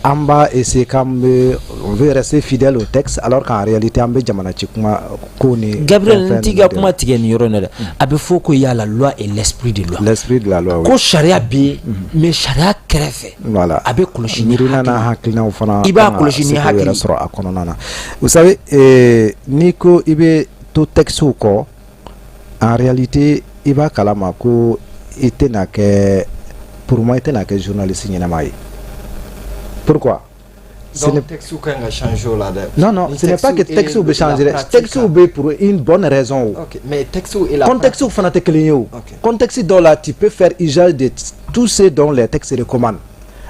an b'a essayer k'an bɛ, on veut rester fidèle au texte, alors qu'en réalité an bɛ jamana ci kuma ko ni. Gabriel, n t'i ka kuma tigɛ nin yɔrɔ in na dɛ. A bɛ fɔ ko y a la loi et l'esprit de loi. L'esprit de la loi, oui. Ko sariya bɛ yen, mais sariya kɛrɛfɛ. Voilà. A bɛ kɔlɔsi ni miirina n'a hakilinaw fana. I b'a kɔlɔsi ni hakili. Yɛrɛ sɔrɔ a kɔnɔna na. Vous savez, n'i ko i bɛ to texte kɔ, en réalité i b'a kalama ko i tɛna kɛ, pour moi, i tɛna kɛ journaliste ɲɛnama ye. Pourquoi? Donc texte kan ka changer o la dɛ. Non, non, ce n'est pas que texte bɛ changer dɛ. Texte bɛ pour une bonne raison o. Ok, mais texte et la contexte fana tɛ kelen ye o. Contexte dɔw la, tu peux faire usage de tout ce dont les textes recommandent,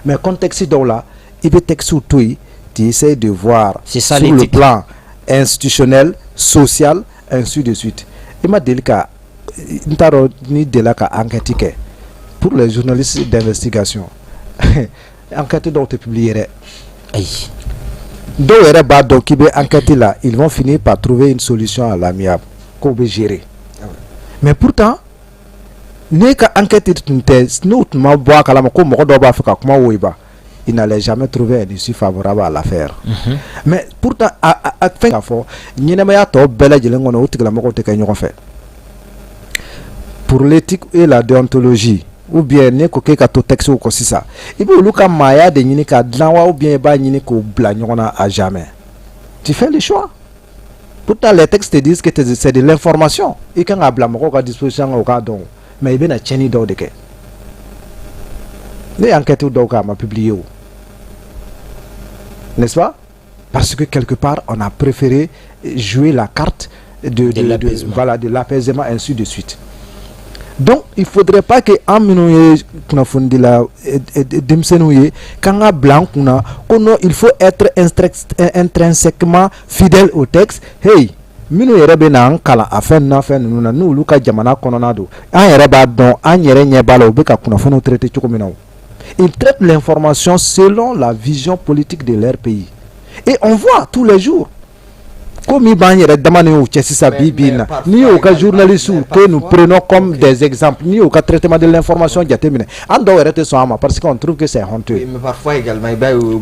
mais contexte dɔw la, i bɛ texte to yen, tu essaies de voir C'est ça, sur le plan institutionnel, social, ainsi de suite. I ma deli ka, n t'a dɔn n'i delila ka enquête kɛ. Pour les journalistes d'investigation, enquête dɔw tɛ publier dɛ. Ayi. Dɔw yɛrɛ b'a dɔn k'i bɛ enquête la, ils vont finir par trouver une solution à l'amiable, k'o bɛ gérer. Mais pourtant n'e ka enquête tun tɛ, n'o tun ma bɔ a kalama ko mɔgɔ dɔw b'a fɛ ka kuma woyiba, il n'allait jamais trouver une issue favorable à l'affaire. Mais pourtant a fɛn k'a fɔ ɲɛnɛmaya tɔ bɛɛ lajɛlen kɔnɔ, o tigilamɔgɔw tɛ kɛ ɲɔgɔn fɛ. Pour l'éthique et la déontologie, ou bien ne ko k'e ka to texte kɔ sisan, i b'olu ka maaya de ɲini ka dilan wa, ou bien i b'a ɲini k'o bila ɲɔgɔn na à jamais? Tu fais le choix. Pourtant les textes te disent que c'est de l'information, i kan k'a bila mɔgɔw ka disposition kan, u k'a dɔn, mais i bɛna tiɲɛni dɔw de kɛ. Ne ye enquête dɔw kɛ, a ma publier o, n'est-ce pas? Parce que quelque part on a préféré jouer la carte de voilà, de l'apaisement, ainsi de suite. Donc il faudrait pas que an minnu ye kunnafonidila denmisɛnninw ye, k'an ka bila an kunna ko non, il faut être intrinsèquement fidèle au texte. Hey, minnu yɛrɛ bɛ na an kalan a fɛn n'a fɛn ninnu na, n'olu ka jamana kɔnɔna don, an yɛrɛ b'a dɔn, an yɛrɛ ɲɛ b'a la u bɛ ka kunnafoniw traiter cogo min na. O, ils traitent l'information selon la vision politique de leur pays, et on voit tous les jours ko min b'an yɛrɛ dama ni o cɛ sisan. Bi bi in na, n'i y'o ka journalistes que nous prenons comme des exemples, n'i y'o ka traitement de l'information jateminɛ, an dɔw yɛrɛ tɛ sɔn a ma, parce qu'on trouve que c'est honteux. Oui, mais parfois également, i b'a ye u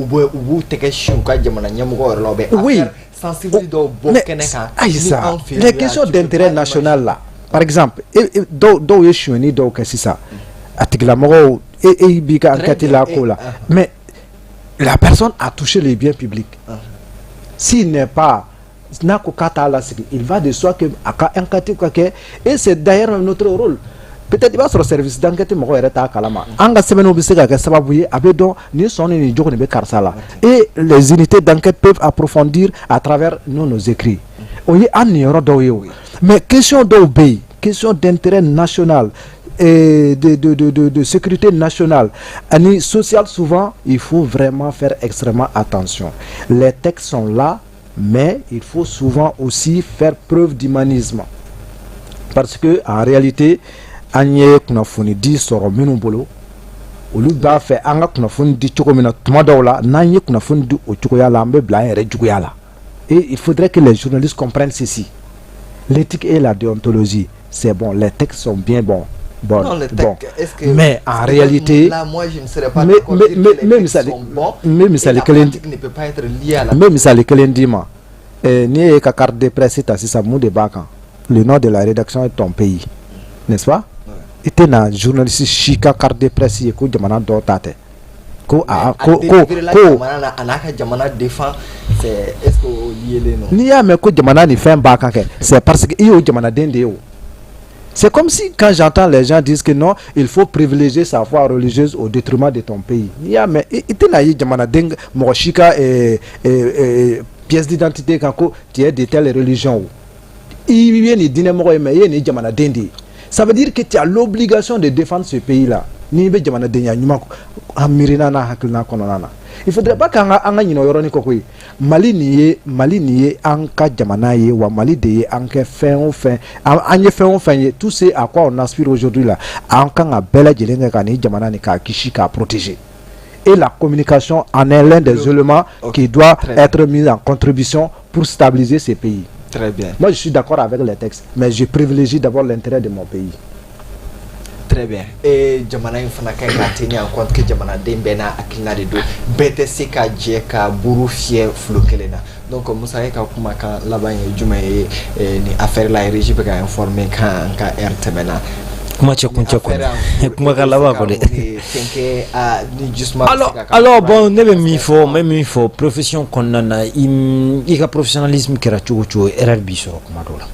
b'u tɛgɛ sin u ka jamana ɲɛmɔgɔ yɛrɛ la, u bɛ affaire sensible dɔw bɔ kɛnɛ kan. Ayi sa, les questions d'intérêt national là, par exemple, dɔw ye sonyɛni dɔw kɛ sisan, a tigilamɔgɔw, e b'i ka enquête la ko la, mais la personne a touché les biens publics. S'il n'est pas, n'a ko k'a t'a lasigi, il va de soi que a ka enquête ka kɛ, et c'est d'ailleurs notre rôle. Peut-être i b'a sɔrɔ service d'enquête mɔgɔ yɛrɛ t'a kalama, an ka sɛbɛnniw bɛ se ka kɛ sababu ye a bɛ dɔn nin sɔn ni nin jogo nin bɛ karisa la, et les unités d'enquête peuvent approfondir à travers nous, nos écrits. O ye an niyɔrɔ dɔw ye o. Mais question dɔw bɛ yen, question d'intérêt national et de sécurité nationale ani sociale, souvent il faut vraiment faire extrêmement attention. Les textes sont là, mais il faut souvent aussi faire preuve d'humanisme, parce que en réalité an ye kunnafoni di sɔrɔ minnu bolo, olu b'a fɛ an ka kunnafoni di cogo min na. Tuma dɔw la, n'an ye kunnafoni di o cogoya la, an bɛ bila an yɛrɛ juguya la. Et il faudrait que les journalistes comprennent ceci: l'éthique et la déontologie, c'est bon, les textes sont bien bons. Bon, Non, les bon. Textes, est-ce que Mais en réalité, là, moi, je ne serais pas mais d'accord mais dire mais que les mais textes misali sont bons n bɛ et misali la kelen pratique ne peut pas être liée à la n bɛ misali kelen d'i ma. N'i ye ka carte de presse ta sisan, mun de b'a kan? Le nom de la rédaction et ton pays, n'est-ce pas? I tɛna journaliste si ka carte de presse ye ko jamana dɔw ta tɛ, ko a ko ko ko ko jamana na a n'a ka jamana défend, c'est est-ce que o liélen non? N'i y'a mɛn ko jamana ni fɛn b'a kan kɛ, c'est parce que i y'o jamanaden de ye. O c'est comme si quand j'entends les gens disent que non, il faut privilégier sa foi religieuse au détriment de ton pays. N'i y'a mɛn, i tɛna ye jamanaden mɔgɔ si ka pièce d'identité kan ko tu es de telle religion. O i ye nin diinɛmɔgɔ ye, mais i ye nin jamanaden de ye. Ça veut dire que tu as l'obligation de défendre ce pays là n'i bɛ jamanadenya ɲuman an miirina n'a hakilina kɔnɔna na. Il faudrait pas k'an ka an ka ɲinɛ o yɔrɔnin kɔ koyi. Mali nin ye, Mali nin ye an ka jamana ye wa. Mali de ye an kɛ fɛn o fɛn, an ye fɛn o fɛn ye, tout ce à quoi on aspire aujourd'hui là, an kan ka bɛɛ lajɛlen kɛ ka nin jamana nin k'a kisi, k'a protéger, et la communication en est l'un des éléments qui doit Très bien. être mis en contribution pour stabiliser ces pays. Très bien. Moi, je suis d'accord avec les textes, mais je privilégie d'abord l'intérêt de mon pays. Très bien. Et jamana in fana ka ɲi ka tenir en compte que jamanaden bɛɛ n'a hakilina de don, bɛɛ tɛ se ka jɛ ka buru fiyɛ filo kelen na. Donc Musa, e ka kumakan laban ye jumɛn ye ni affaire la? Régie bɛ ka informer kan an ka heure tɛmɛna. Kuma cɛ kuncɛ kɔni, kumakan laban kɔ dɛ. Fɛn kɛ a ni justement. Alors bon, ne bɛ min fɔ, n bɛ min fɔ, profession kɔnɔna na, i ka professionnalisme kɛra cogo o cogo, erreur b'i sɔrɔ kuma dɔw la.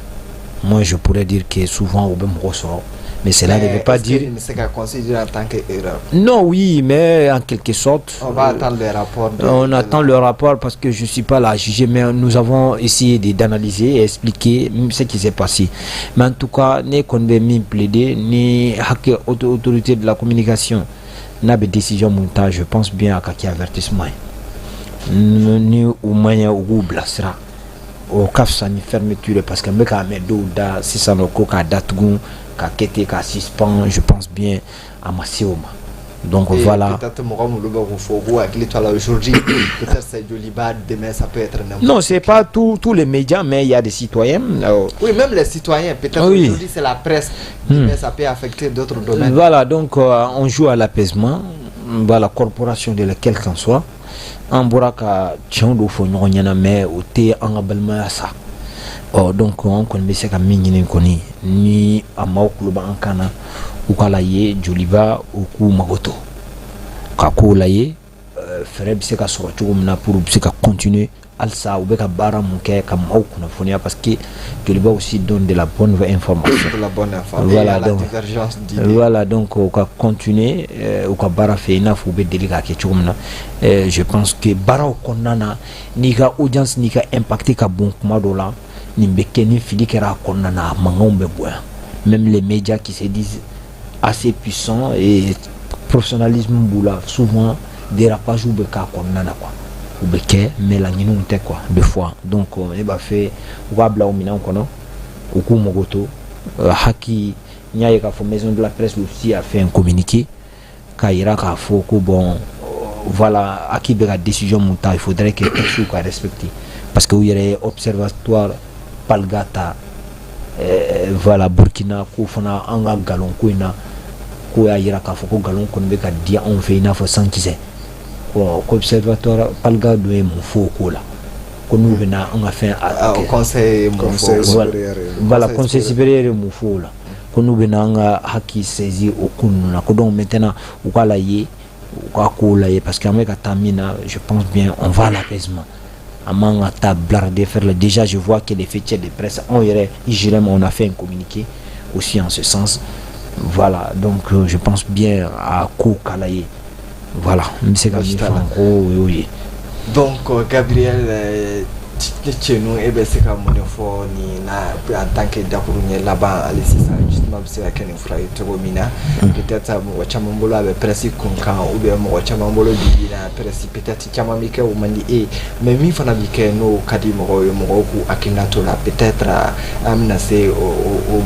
Moi, je pourrais dire que souvent o bɛ mɔgɔ sɔrɔ, mais cela ne veut pas dire Est-ce que se ka considérer en tant que erreur? Non, oui, mais en quelque sorte. On va attendre le rapport de, On de attend le rapport parce que je suis pas là à juger, mais nous avons essayé d'analyser et expliquer ce qui s'est passé. Mais en tout cas, ne kɔni bɛ min plaider ni hakɛ autorité de la communication n'a bɛ décision mun ta, je pense bien a ka kɛ avertissement ye. Ni u ma ɲɛ, u k'u bilasira, o ka fisa ni fermeture, parce que n bɛ k'a mɛn dɔw da sisan nɔ ko k'a datugu, k'a kɛ ten, k'a suspend. Je pense bien a ma se o ma. Donc Et voilà. peut-être mɔgɔ minnu bɛ k'o fɔ, u k'u hakili to a la. Aujourd'hui peut-être c'est Joliba, demain ça peut être n'importe Non, c'est pas tous les médias, mais il y a des citoyens. Oui, même les citoyens, peut-être. Aujourd'hui c'est la presse, demain ça peut affecter d'autres domaines. Voilà, donc on joue à l'apaisement. Voilà, corporation de laquelle qu'en soit. An bɔra ka tiɲɛ dɔw fɔ ɲɔgɔn ɲɛna, mais o tɛ an ka balimaya sa. Ɔ donc an kɔni bɛ se ka min ɲini kɔni, ni a maaw tulo b'an kan na, u k'a la ye Joliba, u k'u mago to ka kow la ye, fɛɛrɛ bɛ se ka sɔrɔ cogo min na pour u bɛ se ka continuer halisa u bɛ ka baara mun kɛ ka maaw kunnafoniya, parce que Joliba aussi donne de la bonne information. De la bonne information. Voilà, Et la donc divergence d'idées. Voilà, donc u ka continuer u ka baara fɛ i n'a fɔ u bɛ deli k'a kɛ cogo min na. Je pense que baaraw kɔnɔna na, n'i ka audience n'i ka impact ka bon, kuma dɔw la nin bɛ kɛ, ni fili kɛra a kɔnɔna na, a mankanw bɛ bonya. Même les médias qui se disent assez puissants et professionnalisme b'u la, souvent dérapage bɛ k'a kɔnɔna na quoi, u bɛ kɛ, mais laɲiniw tɛ quoi, des fois. Donc ne b'a fɛ u k'a bila o minɛn kɔnɔ, u k'u mago to haki. N y'a ye k'a fɔ maison de la presse aussi a fait un communiqué k'a yira k'a fɔ ko bon, voilà, HAQUI bɛ ka décision mun ta, il faudrait que texte ka respecter, parce que u yɛrɛ ye observatoire Palga ta, voilà, Burkina ko fana an ka galon ko in na, ko y'a yira k'a fɔ ko galon kɔni bɛ ka di anw fɛ i n'a fɔ sankisɛ ko observatoire Palga dun ye mun fɔ o ko la, ko n'u bɛna an ka fɛn Ah, au conseil mun fɔ. Conseil supérieur. Voilà, Conseil conseil supérieur ye mun fɔ o la, ko n'u bɛna an ka HAQUI saisir o ko ninnu na, ko donc maintenant u k'a la ye, u k'a kow lajɛ, parce que an bɛ ka taa min na, je pense bien on va à l'apaisement, an man ka taa bras de fer la. Déjà, je vois que les faîtières de presse, anw yɛrɛ IJUREM, on a fait un communiqué aussi en ce sens. Voilà, donc je pense bien a ko k'a la ye. Voilà, n bɛ se ka min fɔ en gros, o y'o ye. Donc Gabriel Tchenou, e bɛ se ka mun de fɔ nin na en tant que dakuru ɲɛ laban hali sisan? Justement, bɛ se ka kɛ nin fura ye cogo min na, peut-être mɔgɔ caman bolo a bɛ presse kun kan, ou bien mɔgɔ caman bolo bi bi in na presse peut-être caman bɛ kɛ o man di e ye, mais min fana bɛ kɛ n'o ka di mɔgɔw ye, mɔgɔw k'u hakilina t'o la. Peut-être an bɛna se o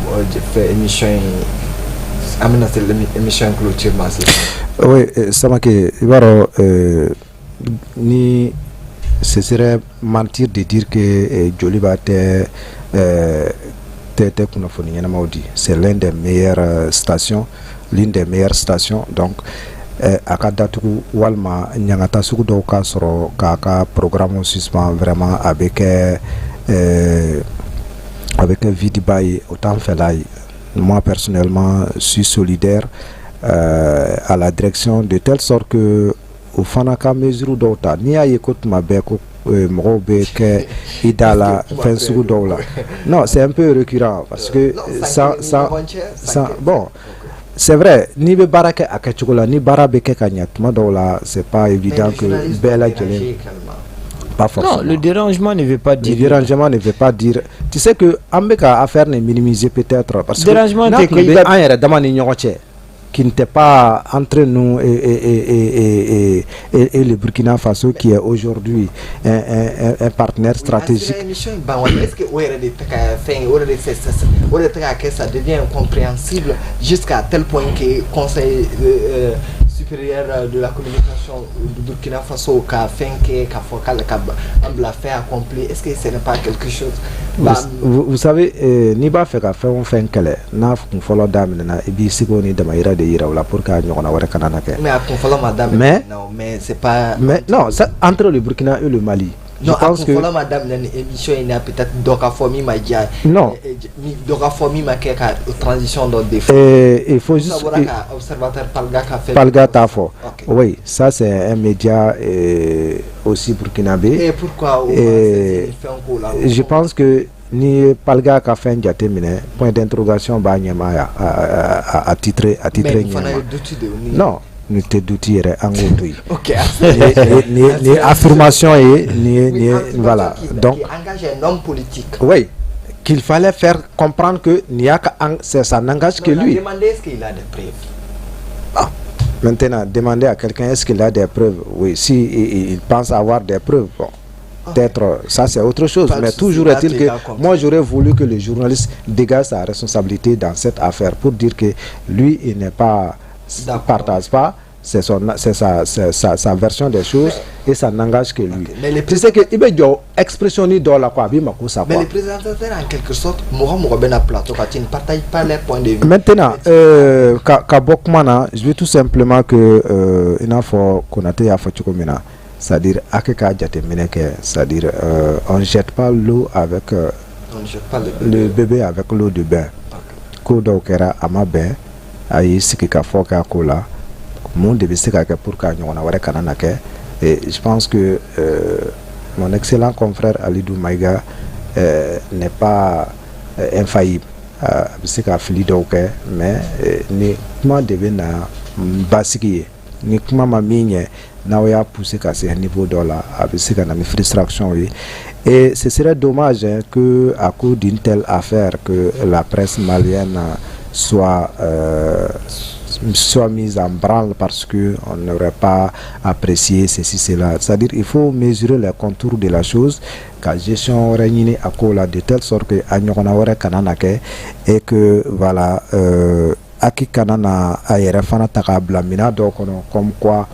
fɛ émission in, an bɛna se émission in clôture ma sisan. Oui, Samake, i b'a dɔn, ni ce serait mentir de dire que Joliba tɛ Tɛ kunnafoni ɲɛnamaw di. C'est l'un des meilleures stations, l'une des meilleures stations. Donc a ka datugu walima ɲangata sugu dɔw ka sɔrɔ k'a ka programme suspend, vraiment a bɛ kɛ vide ba ye, o t'an fɛla ye. Moi personnellement, je suis solidaire à la direction, de telle sorte que o fana ka mesure dɔw ta. N'i y'a ye ko tuma bɛɛ ko mɔgɔw bɛ kɛ i da la fɛn sugu dɔw la, non, c'est un peu récurrent parce que ça, bon, c'est vrai, n'i bɛ baara kɛ a kɛcogo la, ni baara bɛ kɛ ka ɲɛ, tuma dɔw la, c'est pas évident que bɛɛ lajɛlen. Pas forcément. Non, le dérangement ne veut pas dire. Le dérangement ne veut pas dire. Tu sais que an bɛ ka affaire nin minimiser peut-être parce que dérangement tɛ que an yɛrɛ dama ni ɲɔgɔn cɛ, qui n'était pas entre nous et le Burkina Faso, qui est aujourd'hui un partenaire stratégique. Est-ce que o yɛrɛ de tɛ ka fɛn o de o de tɛ ka kɛ, ça devient incompréhensible jusqu'à tel point que Conseil supérieur de la communication du Burkina Faso ka fɛn kɛ k'a fɔ k'ale ka an bila fait accompli? Est-ce que ce n'est pas quelque chose? Vous savez, n'i b'a fɛ ka fɛn o fɛn kɛlɛ, n'a kun fɔlɔ daminɛna, i b'i seko ni damayira de yira o la pour que a ɲɔgɔnna wɛrɛ kana na kɛ. Mais a kun fɔlɔ ma daminɛ. Mais non, mais c'est pas. Mais non, ça, entre le Burkina et le Mali. Non, a kun fɔlɔ ma daminɛ ni émission in na, peut-être dɔ ka fɔ min ma diya. Non. Dɔ ka fɔ min ma kɛ ka transition dɔ défendre. Il faut juste. Bɔra ka Observateur Palga ka fɛn. Palga t'a fɔ. Oui, ça c'est un média aussi burkinabé. Et pourquoi o fɛn ko la? Je pense que n'i ye Palga ka fɛn jateminɛ, point d'interrogation b'a ɲɛma a titre Mais nin fana ye doute de ye. Non, nin tɛ doute yɛrɛ, an k'o to yen. Ok. Nin ye affirmation ye, nin ye voilà. Donc qui engage un homme politique. Oui, qu'il fallait faire comprendre que nin y'a ka, ça n'engage que lui. Demandé est-ce qu'il a des preuves. Ah. Maintenant, demander à quelqu'un est-ce qu'il a des preuves, oui, si il pense avoir des preuves, bon, peut-être, ça c'est autre chose. Mais toujours est-il que moi j'aurais voulu que le journaliste dégage sa responsabilité dans cette affaire pour dire que lui, il n'est pas, partage pas, c'est sa version des choses et ça n'engage que lui. Mais les Tu sais que i bɛ jɔ expression ni dɔw la quoi, a b'i mako sa Mais quoi. les présentateurs, en quelque sorte, mɔgɔ mɔgɔ bɛ na plateau kan, tu ne partages pas leur point de vue. Maintenant, ka bɔ kuma na, je veux tout simplement que i n'a fɔ Konate y'a fɔ cogo min na, c'est-à-dire a kɛ k'a jateminɛ kɛ, c'est-à-dire on jette pas l'eau avec On ne jette pas le le bébé avec l'eau du bain. Ko dɔw kɛra, a ma bɛn, a y'i sigi ka fɔ k'a ko la, mun de bɛ se ka kɛ pour que a ɲɔgɔnna wɛrɛ kana na kɛ? Et je pense que mon excellent confrère Alidou Maïga n'est pas infaillible. A bɛ se ka fili dɔw kɛ, mais ni kuma de bɛ na basigi ye, ni kuma ma min ɲɛ, n'aw y'a pousser ka se niveau dɔ la, a bɛ se ka na ni frustration ye. Et ce serait dommage, hein, que à cause d'une telle affaire que la presse malienne soit mise en branle parce que on n'aurait pas apprécié ceci, cela. C'est-à-dire, il faut mesurer les contours de la chose, ka gestion wɛrɛ ɲini a ko la, de telle sorte que a ɲɔgɔnna wɛrɛ kana na kɛ et que voilà, aki kana na a yɛrɛ fana ta k'a bila minɛn dɔw kɔnɔ, comme quoi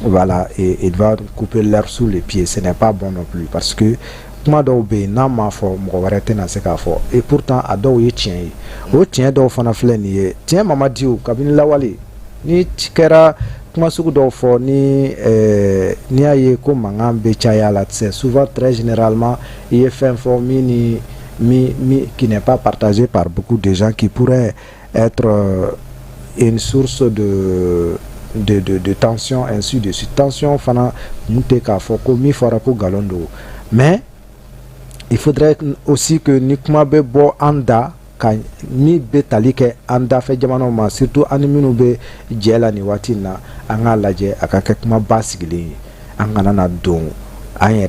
voilà, et il va couper l'herbe sous les pieds. Ce n'est pas bon non plus, parce que kuma dɔw bɛ yen, n'a ma fɔ, mɔgɔ wɛrɛ tɛna se k'a fɔ. Et pourtant a dɔw ye tiɲɛ ye, o tiɲɛ dɔw fana filɛ nin ye, tiɲɛ ma di o kabini lawale. Ni kɛra kuma sugu dɔw fɔ, ni n'i y'a ye ko mankan bɛ caya la, c'est souvent, très généralement, i ye fɛn fɔ min ni min qui n'est pas partagé par beaucoup de gens, qui pourrait être une source de tension, ainsi de suite. Tension fana kun tɛ k'a fɔ ko min fɔra ko nkalon don, mais il faudrait aussi que ni kuma bɛ bɔ an da ka min bɛ tali kɛ an dafɛ jamanaw ma, surtout an ni minnu bɛ jɛ la nin waati in na, an k'a lajɛ a ka kɛ kuma ba sigilen ye, an kana na don an yɛrɛ